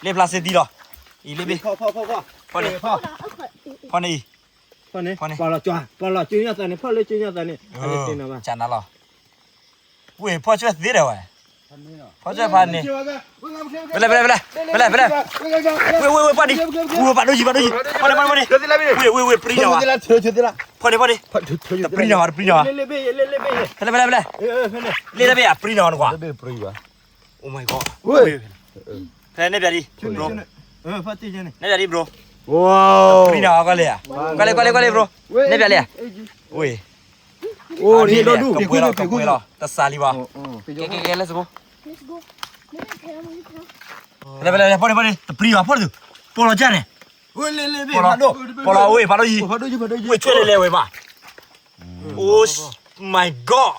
လ့ပျၢ်စ့သံလီၤ, အံၤလ့ဘ့ၣ်, ဖီၣ်န့ၢ်, ဖီၣ်န့ၢ်အံၤ, ဖီၣ်န့ၢ်, ပီၣ်လီၤကၠီၣ် ပီၣ်လီၤကၠီၣ်ညါသးန့ၣ် ဖီၣ်လၢကၠီၣ်ညါသးန့ၣ်, ကၢ်နးလီၤ, ဝ့ၢ် ဖီၣ်ဆွဲသ့ဒီးဝဲ, ဖီၣ်ဆွဲဖးန့ၣ်, ဖဲလဲၣ် ဖဲလဲၣ် ဖဲလဲၣ် ဖဲလဲၣ်, ဝ့ၢ် ဝ့ၢ် ဝ့ၢ် ပှၢ်ဒံး, ဝ့ၢ် ပာ်ဒိၣ်ယံၤ ပာ်ဒိၣ်ယံၤ, ဖီၣ်န့ၢ် ဖီၣ်န့ၢ်, ဝ့ၢ် ဝ့ၢ် ဝ့ၢ် ပြံနၤဝဲ, ဖီၣ်န့ၢ် ဖီၣ်န့ၢ်, တပြံနၤဝဲ တပြံနၤဝဲ, ဖဲလဲၣ် ဖဲလဲၣ် ဖဲလဲၣ်, လ့တဘ့ၣ်အပြံနၤဝဲနကွၢ်, Oh my god, ဖဲလဲၣ် နဲၣ်ပၠးဒံး, နဲၣ်ပၠးဒံး bro, ပြံနၤဝဲ ကွၢ်လံဧါ, ကွၢ်လံ ကွၢ်လံ ကွၢ်လံ bro, နဲၣ်ပၠးလံဧါ, ဝ့ၢ် ကပှဲၤလီၤ ကပှဲၤလီၤ တစးလံဘၣ်, ကဲ ကဲ ကဲ let's go, ဖဲလဲၣ် ဖဲလဲၣ် ဖီၣ်န့ၢ် ဖီၣ်န့ၢ် တပြံဘၣ် ဖီၣ်န့ၢ်, ပီၣ်လီၤကၢ်န့ၣ်, ပီၣ်လီၤ ဝ့ၢ် ပာ်ဒိၣ်ယံၤ, ဝ့ၢ် ဆွဲလဲၤလဲၤဝဲမး, Oh my god,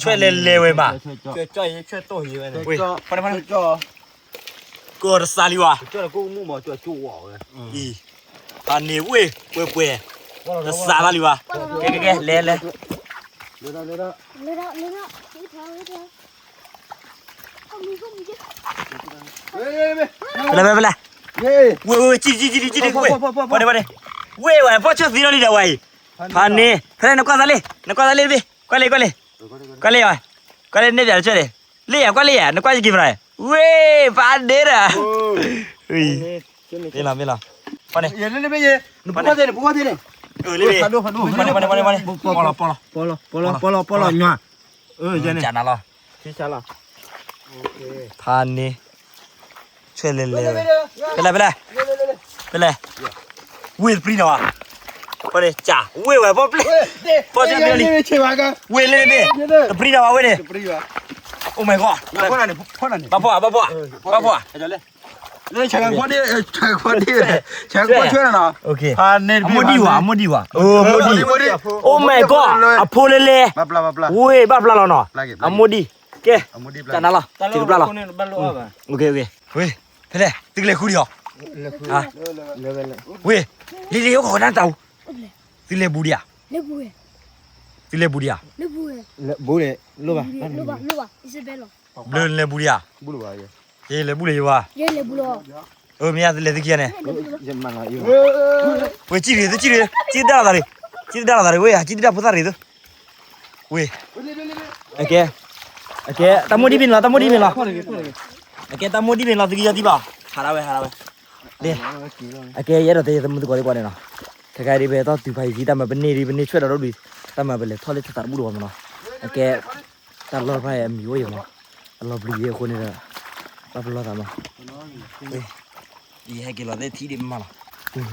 ဆွဲလဲၤလဲၤဝဲမး, ကတစးလံဘၣ်, ဖးန့ၣ်ဝ့ၢ် ပှဲၤပှဲၤ, တစးလံဘၣ်, ကဲ ကဲ ကဲ လဲၤ လဲၤ ဖဲလဲၣ် ဖဲလဲၣ်, ဝ့ၢ် ဝ့ၢ် ဝ့ၢ် ကံၣ်လံ ကံၣ်လံ ကံၣ်လံ ဝ့ၢ်, ဖီၣ်န့ၢ် ဖီၣ်န့ၢ်, ဝ့ၢ် ဝဲ ဖီၣ်ဆၢသ့လီၤလံဒီးဝဲအံၤ, ဖးန့ၣ် ဖဲလဲၣ် နကွၢ်သးလံ နကွၢ်သးလံတဘ့ၣ်, ကွၢ်လံ ကွၢ်လံ, ကွၢ်လံ, ကွၢ်လံ နဲၣ်ပၠးတဆၢန့ၣ်, လ့ယၤ ကွၢ်လံယၤ နကွၢ်ယက့ၤမနုၤ, ဝ့ၢ် ဖးန့ၣ်ဒီး မ့ၢ်လီၤ မ့ၢ်လီၤ, ဖီၣ်န့ၢ်, နပူၤကွၢ်သ့န့ၣ် နပူၤကွၢ်သ့န့ၣ်, လ့ဘ့ၣ်, ဖီၣ်လီၤ ဖီၣ်လီၤ ဖီၣ်လီၤ ဖီၣ်လီၤ ဖီၣ်လီၤ ညွၢ်, ကနၤလီၤ, ဖးန့ၣ်, ဆွဲလဲၤလဲၤဝဲ, ဖဲလဲၣ် ဖဲလဲၣ်, ဖဲလဲၣ်, ဝ့ၢ်တပြံနၤဘၣ်, ဖီၣ်န့ၢ် ကၢ် ဝ့ၢ်ဝဲ ဖီၣ်ပျဲၢ်, ဖီၣ်ပျဲၢ်လံ, ဝ့ၢ်လ့ဘ့ၣ်, တပြံနၤဘၣ်ဝ့ၢ်န့ၣ်, Oh my god, ဘၣ်ဖှီၣ်, ဘၣ်ဖှီၣ်, ဘၣ်ဖှီၣ်, လၢဆဲးခွါဒ့, ဆဲးခွါဒ့, ဆဲးခွါဆွဲနၤနီၤ, အမိၢ်ဒံးဝဲ, အမိၢ်ဒံးဝဲ, အမိၢ်ဒံး, Oh my god, အဖိလဲၤလဲၤ, ဝ့ၢ် ဘၣ်ဖျါလီၤနီၤ, အမိၢ်ဒံး, ကဲ, ကနၤလီၤ, ကဘျါလီၤ, ဝ့ၢ်, ဖဲလဲၣ် သုကလဲၤဃုဒံးအီၤ, ဝ့ၢ်, လံလံ အိၣ်ခိးကနၣ်တၢ်အူ, သုလဲၤဘူးဒံးဧါ, သုလဲၤဘူးဒံးဧါ, ဘူးန့ၣ်လိၣ်ဘၣ်, ဘျၢလဲၤဘူးဒံးဧါ, ယလဲၤဘူၣ်လၢယဝၤ, ယလဲၤဘူၣ်လီၤ, အမ့ၢ်ယလဲၤသုခံဂၤန့ၣ်, ဝဲၢ်ကံၣ်ရံၣ်သုကံၣ်ရံၣ်, ကံၣ်တၢ်လီၤသးရံၣ်, ကံၣ်တၢ်လီၤသးရံၣ် ဝဲဧါ, ကံၣ်တၢ်ဖိသၣ်ရံၣ်သု, ဝဲၢ်, အကဲ, အကဲ တၢ်မိၣ်ဒံၣ်မ့ၢ်လီၤ, တၢ်မိၣ်ဒံၣ်မ့ၢ်လီၤ, အကဲတၢ်မိၣ်ဒံၣ်မ့ၢ်လီၤ သုကယီၤသံဘၣ်, ဟးထီၣ်ဝဲ ဟးထီၣ်ဝဲ, ဒ်, အကဲ ယအဲၣ်ဒိးတဲယသမုၢ်သကိးသ့ၣ်ကွၢ်န့ၣ်နီၤ, ခဲခါဒ်ပဟဲထီၣ်တုၤဖးယံၤသံ တၢ်မၤပန့ၢ်ဒ်ပန့ၢ်ဆွဲၣ်ဒီးဒိၣ်ဒံး, တၢ်မၤပလဲၤထီၣ်လၢထၢၣ်သးတဘူၣ်တဝီမ့ၢ်နီၤ, အကဲ တၢ်လီၢ်တဖၣ်အံၤအမံၤအိၣ်ယဲၢ်မး, အလီၤပျံၤယဲၢ်အဃိန့ၣ်ဒီး, ဘၣ်ပလီၢ်သးမး, ယဟဲက့ၤလီၤသ့ၣ်ထံဒံး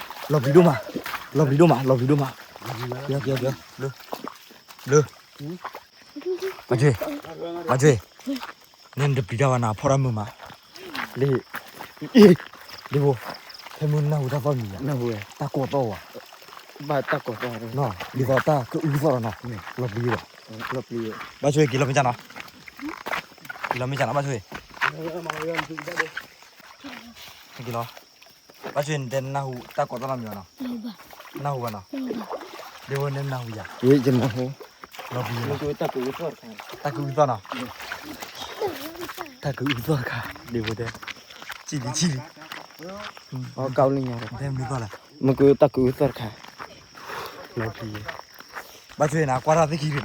မးလီၤ, ပျံၤတၢ်ဒိၣ်မး, လီၤပျံၤဒိၣ်မး, လီၤပျံၤဒိၣ်မး, လီၤပျံၤဒိၣ်မး, က့ၤက့ၤက့ၤ, လၢ, လၢ, မၤဆွ့, မၤဆွ့ န့ၣ်နတပျံၤတၢ်ဘၣ်နီၤ ဖီၣ်တၢ်မုာ်မး, လၢ, ဒ်ဖိ, ဖဲမုၢ်နၢ်ဟူတၢ်သီၣ်မံၤယါ, တၢ်ကိးသီၣ်ဝဲ, ဘၣ်တၢ်ကိးသီၣ်, ဒ်သိးတၢ်ကအုသီၣ်ဒီးနီၤ, လီၤပျံၤဒီး, ဘၣ်ဆိက့ၤလီၤမ့ၢ်ကၢ်နီၤ, က့ၤလီၤမ့ၢ်ကၢ်နီၤ ဘၣ်ဆိ, က့ၤလီၤ, ဘၣ်ဆိနတဲနၢ်ဟူတၢ်ကိးသီၣ်နီတမံၤဘၣ်နီၤ, နၢ်ဟူဘၣ်နီၤ, ဒ်ဖိနနၢ်ဟူယါ, လီၤပျံၤ, တၢ်ကအုသီၣ်နီၤ တၢ်ကအုသီၣ်တခါ, ဒ်ဖိတဲ, ဆံၣ်လံဆံၣ်လံ, ကလညါ, မ့ၢ်ကတၢ်ကအုသီၣ်တခါ, လီၤပျံၤ, ဘၣ်ဆိနကွၢ်တၢ်သ့ၣ်ခံလံနီၤ,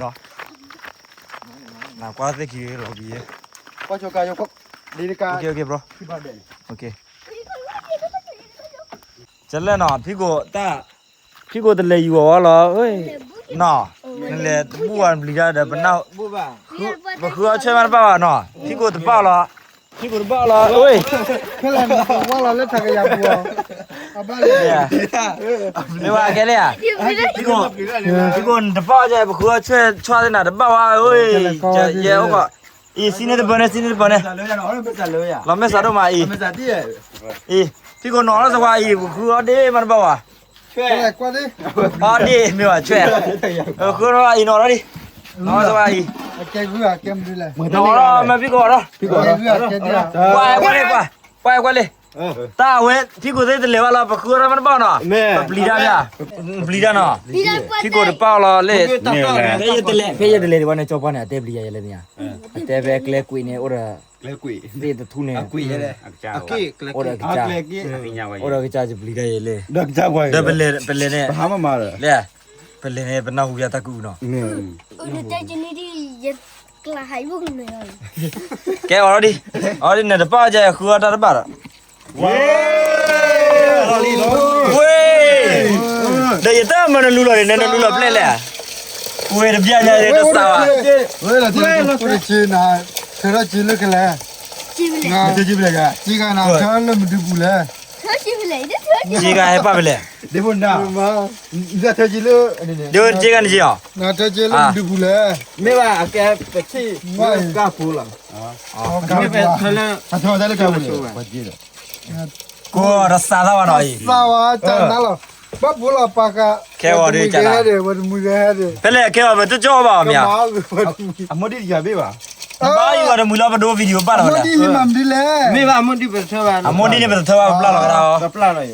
နကွၢ်တၢ်သ့ၣ်ခံလီၤပျံၤ, ကလညါ, ကလညါ, ကလညါနီၤ, ဖံကိးတလဲၤယူၤအီၤဝဲလီၤ, နီၤ, နလဲၤတဘူၣ်ဝဲနပျံၤတၢ်ဒီး, ပဃုအီၣ်ဆွဲၣ်မးတဘၣ်ဘၣ်နီၤ, ဖံကိးတဘၣ်လီၤ, ဖံကိးတဘၣ်လီၤ, ဝဲလီၤလၢ ထးကယၤပူၤ, မ့ၢ်ဝဲကဲလၢယါ, ဖံကိးနတဘၣ်ဝဲ ပဃုအီၣ်ဆွဲၣ်ဆွဲၣ်သ့ၣ်နၤတဘၣ်ဝဲ, ယဲအိၣ်ကီး, အံၤ စံးန့ၢ်တပၢၢ်န့ၣ် စံးန့ၢ်တပၢၢ်န့ၣ်, လီၤမဲာ်ဆှးဒိၣ်မးအံၤ, အံၤ ဖံကိးနီၤလီၤစဝါအံၤ ပဃုအီၣ်ဒ့ၣ်မးတဘၣ်ဝဲ, အီၣ်ဒ့ၣ်မ့ၢ်ဘၣ်ဆွဲၣ်, ဃုအီၣ်အံၤနီၤလီၤဒံး, နီၤလီၤစဝါအံၤ, နီၤလီၤမးဖံကိး, ကွၢ်ကွၢ်လံ, ကွၢ်ကွၢ်လံ, တၢ်ဝဲ ဖံကိးသ့ၣ်တလဲၤဘၣ်လီၤ ပဃုအီၣ်တၢ်မးတဘၣ်နီၤ, ပပျံၤတၢ်မ့ၢ်, ပပျံၤတၢ်နီၤ, ဖံကိးတပၣ်အီၤလီၤလၢ, ဖဲယတလဲၤ ဖဲယတလဲၤဒံးဘၣ်န့ၣ် ကၠီပှၢ်န့ၣ် အတဲပျံၤယၤယဲလဲၣ်မ့ၢ်ဧါ, အတဲဖဲအကျဲကွံာ်န့ၣ် အိၣ်ဒီး, သ့ၣ်တထူၣ်န့ၣ်, အိၣ်ဒီးကစၢ်, အိၣ်ဒီးကစၢ်ယပျံၤတၢ်ယဲလဲၣ်, ဒီးပလဲၤန့ၣ်, ပလဲၤန့ၣ် ပနၢ်ဟူယၤတၢ်ကအုနီၤ, ကဲအီၤဒံး, အီၤဒံး နတပၣ်အီၤကဲ ဃုအီၣ်တၢ်တဘၣ်ဒီး ဝ့ၢ်, ဒီးယတၢ်မၤနလူလီၤန့ၣ် နလူလီၤပျဲၢ်လဲၣ်, ဝ့ၢ်တဘျၣ်ညါတစးဘၣ်, ဝ့ၢ်လီၤ, ဆၢထၢၣ်က့ၤလၢကလဲၤ, ဆၢထၢၣ်က့ၤလၢမဒုပူၤလဲၣ်, ဆၢထၢၣ်က့ၤလၢ, ဆၢထၢၣ်က့ၤလၢ, ဆၢထၢၣ်က့ၤလၢမဒုပူၤလဲၣ်, မ့ၢ်ဘၣ်အကဲပထံၣ်, ကၢ်ပူၤလီၤ, မ့ၢ်ဖဲလၢ, ကိးဒီးစးသးဘၣ်နီၤအံၤ, စးဝါတၢ်နါလီၤ, ဘၣ်ပူၤလီၤပာ်ကး, ခဲအီၤဒ်တၢ်နါ, ဖဲလဲၣ်ခဲအီၤ ပတကၠီဘၣ်အီၤမ့ၢ်ဧါ, အမိၢ်ဒံၣ်တယၤဘ့ၣ်ဘၣ်, ဘၣ်ယွၤတမှံၤလီၤ ပဒိ video ဘၣ်လီၤ, မ့ၢ်ဘၣ်အမိၢ်ဒံၣ်ပတထၢဘၣ်, အမိၢ်ဒံၣ်န့ၣ် ပတထၢဘၣ် ပပျၢ်လီၤကဒါအီၤ,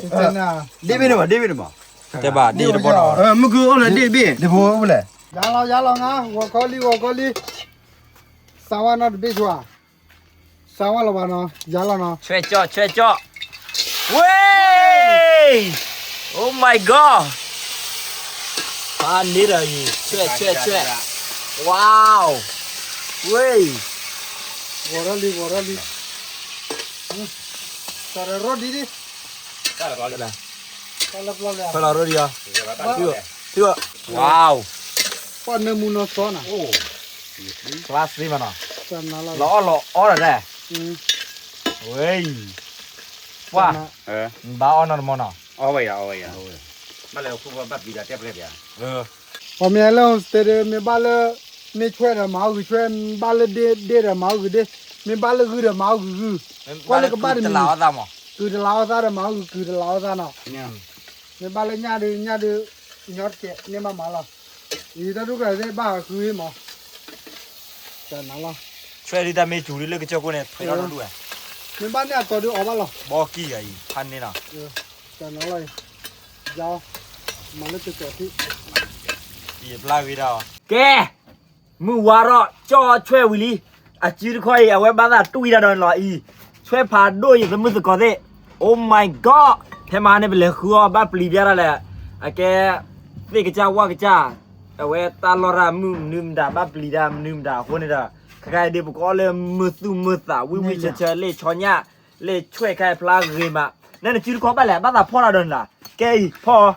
ဒ့ၣ်ဘ့ၣ်န့ၣ်ဘၣ် ဒ့ၣ်ဘ့ၣ်န့ၣ်ဘၣ်, တဲဘၣ်ဒ့ၣ်တဘီနီၤ, မုၢ်ကုအိၣ်လၢဒ့ၣ်တဘ့ၣ်, ယၤလီၤ ယၤလီၤ ငါ ဂီၤကီလံ ဂီၤကီလံ, စးဝါနီတဘ့ၣ်ဆိဧါ, စးဝါလီၤဘၣ်နီၤ ယၤလီၤနီၤ, ဆွဲကၠီ ဆွဲကၠီ, ဝ့ၢ်, Oh my God, ဖးန့ၢ်ဒီးအံၤ ဆွဲ ဆွဲ ဆွဲ, Wow, ဝ့ၢ်, ဂီၤထီၣ်လံ ဂီၤထီၣ်လံ, စးဒီးရိဒံဒံ, ဖဲလီၤရိဒံဧါ, Wow, ပှၤနၢမူနီၢ်စီနီၤ, ကျါသ့မးနီၤ, လီၤအီၣ်လီၤအီဒီးတဲ, ဝ့ၢ်, ပှၤ, ဘၣ်အီၣ်နီတမီၤနီၤ, အီၣ်ဝဲယၤ အီၣ်ဝဲယၤ, ဘၣ်လဲၣ် ပှၤမ့ၢ်လၢ homestay ဒီး မ့ၢ်ဘၣ်လၢ, မ့ၢ်ဆွဲဒီးမၤအီၣ်ဂ့ၤဆွဲ, မ့ၢ်ဘၣ်လၢဒ့ဒီးမၤအီၣ်ဂ့ၤဒ့, မ့ၢ်ဘၣ်လၢဂုၢ်ဒီးမၤအီၣ်ဂ့ၤဂုၢ်, ကွၢ်လၢကဘၣ်တမံၤ, ကုၤတလးအီၣ်သးဒီးမၤအီၣ်ဂ့ၤ ကုၤတလးအီၣ်သးနီၤ, မ့ၢ်ဘၣ်လၢညၣ်ဒုး ညၣ်ဒုး, ညီတကဲး န့ၢ်မးမးလီၤ, ယတၢ်ဒိၣ်ကရၢသ့ၣ်ဘၣ်ဃုမး, တနၤလီၤ, ဆွဲဒုးတၢ်မ့ၢ်စူၤဒုးလၢကစၢၢ်ခိၣ်န့ၣ် ထွဲထီၣ်ဒိၣ်ဝဲ, မ့ၢ်ဘၣ်န့ၢ်အတီဒုးအီၣ်ဘၣ်လီၤ, ဘီကံဂၤအံၤ ဖးန့ၢ်နီၤ, တနၤလီၤ, ယၤ, မၤလၢကစၢၢ်ခိၣ်, ယပျၢ်ဂ့ၤဒၣ်အီၤ, ကဲ, မုၢ်ဝါထီၣ် ကၠီဆွဲဝံၤလံ, အစုတခီအံၤ အဝဲဘၣ်သးတွံၢ်တၢ်ဒီးန့ၣ်လီၤအံၤ, ဆွဲဖးဒိၣ်အံၤ သမုၣ်သကိးသ့ၣ်, Oh my God, ဖဲမဟါန့ၣ် ပလဲၤဃုအီၣ်ဘၣ်ပျံၤဘၣ်ဒၣ်လဲာ်, အကဲ သ့ၣ်ကစၢ်ဝၣ်ကစၢ်, အဝဲတၢ်လီၢ်တၢ်မုၢ်မနုၤမတၤ ဘၣ်ပျံၤတၢ်မနုၤမတၤအဃိန့ၣ်ဒီး, ခဲခါအံၤဒုး ပကအီၣ်လၢမုာ်သူၣ်မုာ်သး ဝံၣ်ဝံၣ်ဆၢဆၢ လ့ၣ်ဆီညၣ်, လ့ၣ်ဆွဲၣ်ခါအံၤဖျါဂ့ၤမး, နဲနစုတခီဘၣ်လဲၣ် ဘၣ်သးဖီၣ်တၢ်ဒီးန့ၣ်လီၤ, ကဲအံၤ ဖီၣ်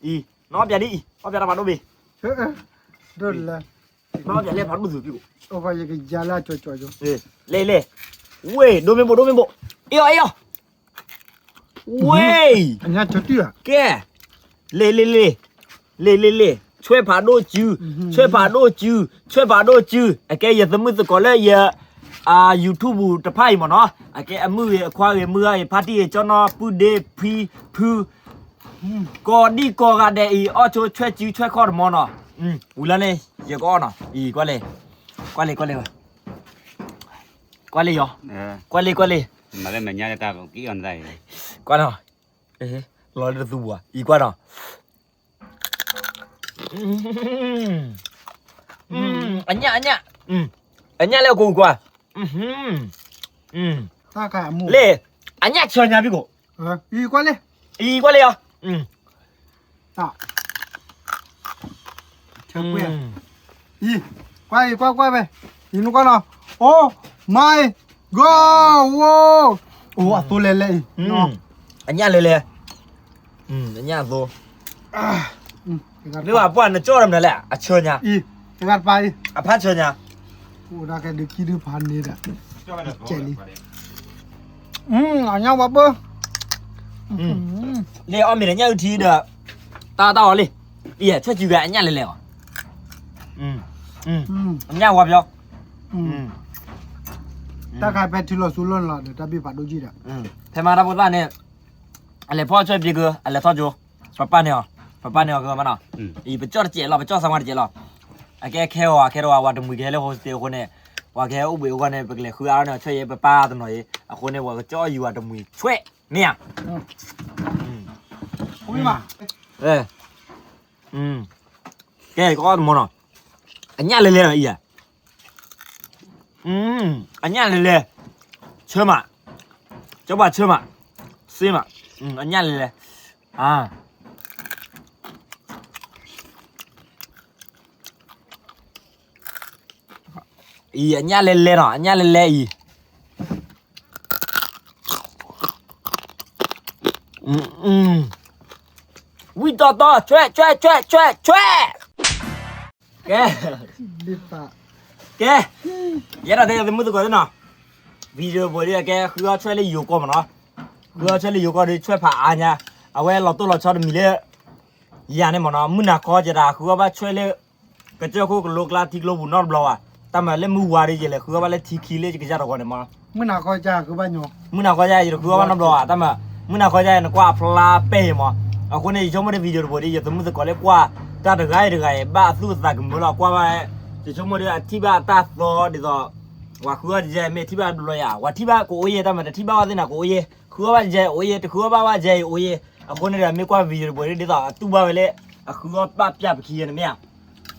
အီၤ, အံၤ, နအီၣ်ပၠးဒ်အံၤ, အီၣ်ပၠးတၢ်ဖးဒိၣ်ဘ့ၣ် ဒိၣ်လဲၣ်, နအီၣ်ပၠးလၢဖးဒိၣ်သူးပံၤအိၣ်, လဲၤလဲၤ, ဝ့ၢ် ဒိမ့ၢ်ဘိၣ် ဒိမ့ၢ်ဘိၣ်, အ့ၣ်အီၤ အ့ၣ်အီၤ, ဝ့ၢ်, ကဲ, လဲၤလဲၤလဲၤ, လဲၤလဲၤလဲၤ, ဆွဲဖးဒိၣ်စု, ဆွဲဖးဒိၣ်စု, ဆွဲဖးဒိၣ်စု, အကဲယသမုၣ်သကိးလၢယ YouTube တဖၣ်အံၤမ့ၢ်နီၤ, အကဲအမုၣ်ဂ့ၤအခွါဂ့ၤ မုၢ်ဂၤဂ့ၤ ဖါတံၢ်ဂ့ၤ ကၠီနီၢ် ပုၢ်ဒ့ ဖံ ဖု ကိးဒံကိးဂၤဒဲးအံၤ အီၣ်ဆိဆွဲစုဆွဲခီၣ်တမီၤနီၤ, ဝံၤလီၤန့ၣ် ယကအီၣ်နီၤ, အံၤ ကွၢ်လံ, ကွၢ်လံ ကွၢ်လံ, ကွၢ်လံယီၤ, ကွၢ်လံ ကွၢ်လံ, ကွၢ်နီၤ, လီၤလၢတသူပူၤ, အံၤကွၢ်နီၤ, အညၣ် အညၣ်, အညၣ်လၢအကိးကွၢ်, လၢ အညၣ်ဆၢညါပံၤကိး, အံၤကွၢ်လံယီၤ, အံၤ ကွၢ်အံၤ ကွၢ်အံၤ ကွၢ်အံၤ ကွၢ်အံၤ ဝဲ, အံၤနကွၢ်နီၤ, Oh my God, ဝိ, အိၣ် အသိလဲၤလဲၤအံၤ, အညၣ်လဲၤလဲၤ, အညၣ်အသိ, မ့ၢ်ဘၣ်ပှၢ်နကၠီၣ်တမနုၤလဲၣ် အဆၢညါ, အဖးဆၢညါ, အိၣ်ဒၣ်ကဲဒုးကံဒုးဖးန့ၣ်ဒီး, ကဲလံ, အညၣ်ဝဲပၢ, လၢအီၣ်မ့ၤဒီးညၣ်အုၣ်ထံဒီး, တၢ်တၢ်အီၤလံ, အံၤ ဆွဲစုဂၤအညၣ်လဲၤလဲၤအီၤ, အညၣ်ဝါပျီ, တၢ်ခါဖဲထံလီၤဆူလီၢ်လီၤဒီး တၢ်ဘ့ၣ်ဖးဒိၣ်ကံဒီး, ဖဲမၤတၢ်ဖိသၣ်န့ၣ်, အလဲၤဖီၣ်ဆွဲပျံၤက့ၤ အလဲၤထီၣ်ကၠိ, ပပာ်န့ၢ်အီၤ, ပပာ်န့ၢ်အီၤကမနီၤ, အံၤ ပကၠီၣ်တစဲးလီၤ ပကၠီၣ်သးဝါတစဲးလီၤ, အကဲခဲအီၤ ခဲတဝါ ဝၤတမှံၤကဟဲလၢ hostel အဃိန့ၣ်, ပှၤကဟဲအိၣ်ဘှံးအဂီၢ်န့ၣ် ပကလဲၤဃုအါထီၣ်န့ၣ် အဆွဲယဲ ပပာ်တနီၤအံၤ အဃိန့ၣ် ပှၤကကၠီၣ်အီၤဝၤတမှံၤဆွဲ, မ့ၢ်ဧါ ကဲ ကအီၣ်တမီၤနီၤ, အညၣ်လဲၤလဲၤနီၤအံၤဧါ, အညၣ်လဲၤလဲၤ, ဆၢမး, ကၠီပှၤဆၢမး, စ့မး, အညၣ်လဲၤလဲၤ, အံၤ အညၣ်လဲၤလဲၤနီၤ အညၣ်လဲၤလဲၤအံၤ, ဝံတီတီ ဆွဲ ဆွဲ ဆွဲ ဆွဲ ဆွဲ, ကဲ, ကဲ, ယဲဒၣ်တဲသမုၣ်သကိးသ့ၣ်နီၤ, video တဘိးဒ်အကဲ ဃုအီၣ်ဆွဲလၢယိၤကီၢ်မ့ၢ်နီၤ, ဃုအီၣ်ဆွဲလၢယိၤကီၢ်ဒီး ဆွဲဖးအါညါ, အဝဲလီၤတိၢ်လီၤဆီတမံၤလၢ ယၤန့ၣ်မ့ၢ်နီၤ, မုၢ်နၤခီကဲဒၣ် ဃုအီၣ်ဘၣ်ဆွဲလၢ ကစၢၢ်ခိၣ်ကလိကျါထံကျိပူၤနီတဘျီဘၣ်, တၢ်မၤလၢမုၢ်ဝါဒီး ယလဲၤဃုအီၣ်ဘၣ်လၢထံခံလၢယကစၢ်တဂီၤန့ၣ်မ့ၢ်, မုၢ်နၤခီကဲ မုၢ်နၤခီကဲ ယတဃုအီၣ်ဘၣ်နီတဘျီဘၣ်, တၢ်မၤ, မုၢ်နၤခီကဲ နကွၢ်အဖျါပဲာ်အံၤမ့ၢ်, အဃိန့ၣ် ယဆိကမိၣ်ဒီး video တဘိးဒီး ယသမုၣ်သကိးလၢကွၢ်တၢ်တဂၤအံၤတဂၤအံၤ ဘၣ်အသူၣ်အသးကမုာ်လီၤ ကွၢ်ဘၣ်, ယဆိကမိၣ်ဒီး အထံၣ်ဘၣ်တၢ်သီဒ်သိး ပှၤဃုအီၣ်တယဲ မ့ၢ်ထံၣ်ဘၣ်တဘျီယၤ ပှၤထံၣ်ဘၣ်ကအိၣ်ယဲ တၢ်မၤတထံၣ်ဘၣ်ဝဲသ့ၣ်နၤကအိၣ်ယဲ, ဃုအီၣ်ဘၣ်တယဲအိၣ်ယဲ တဃုအီၣ်ဘၣ်ဝဲတယဲအံၤအိၣ်ယဲ, အဃိန့ၣ်ဒီး မ့ၢ်ကွၢ် video တဘိးဒီး ဒ်သိးအတူၢ်ဘၣ်ဝဲလၢ အဃုအီၣ်ဘၣ်ပျၢ်ပခံယဲန့ၣ်မ့ၢ်ဧါ,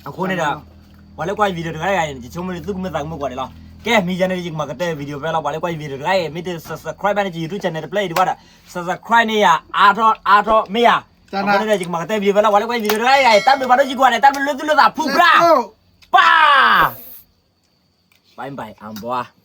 အဃိန့ၣ်ဒီး ပှၤလၢကွၢ် video တဂၤအံၤန့ၣ် ယဆိကမိၣ်ဒီး သူၣ်ကမုာ်သးကမုာ်ကွၢ်ဒံးလီၤ, ကဲ မ့ၢ်ယဲန့ၣ် ယကမၤကတၢၢ် video ဖဲလီၤ ပှၤလၢကွၢ် video တဂၤအံၤ မ့ၢ်တ subscribe ဘၣ်န့ၣ် ယ YouTube channel တဖျၢၣ်အံၤဒံးဘၣ်ဒီး subscribe န့ၢ်ယၤ အါထီၣ်အါထီၣ်မ့ၢ်ဧါ, အဃိန့ၣ်ဒီး ယကမၤကတၢၢ် video ဖဲလီၤ ပှၤလၢကွၢ် video တဂၤအံၤ တၢ်ဘျုးဖးဒိၣ်ကံကွၢ်န့ၣ် တၢ်ဘျုးလၢသူၣ်လၢသးဖုဘျါ, ပၢ် bye bye အဘီ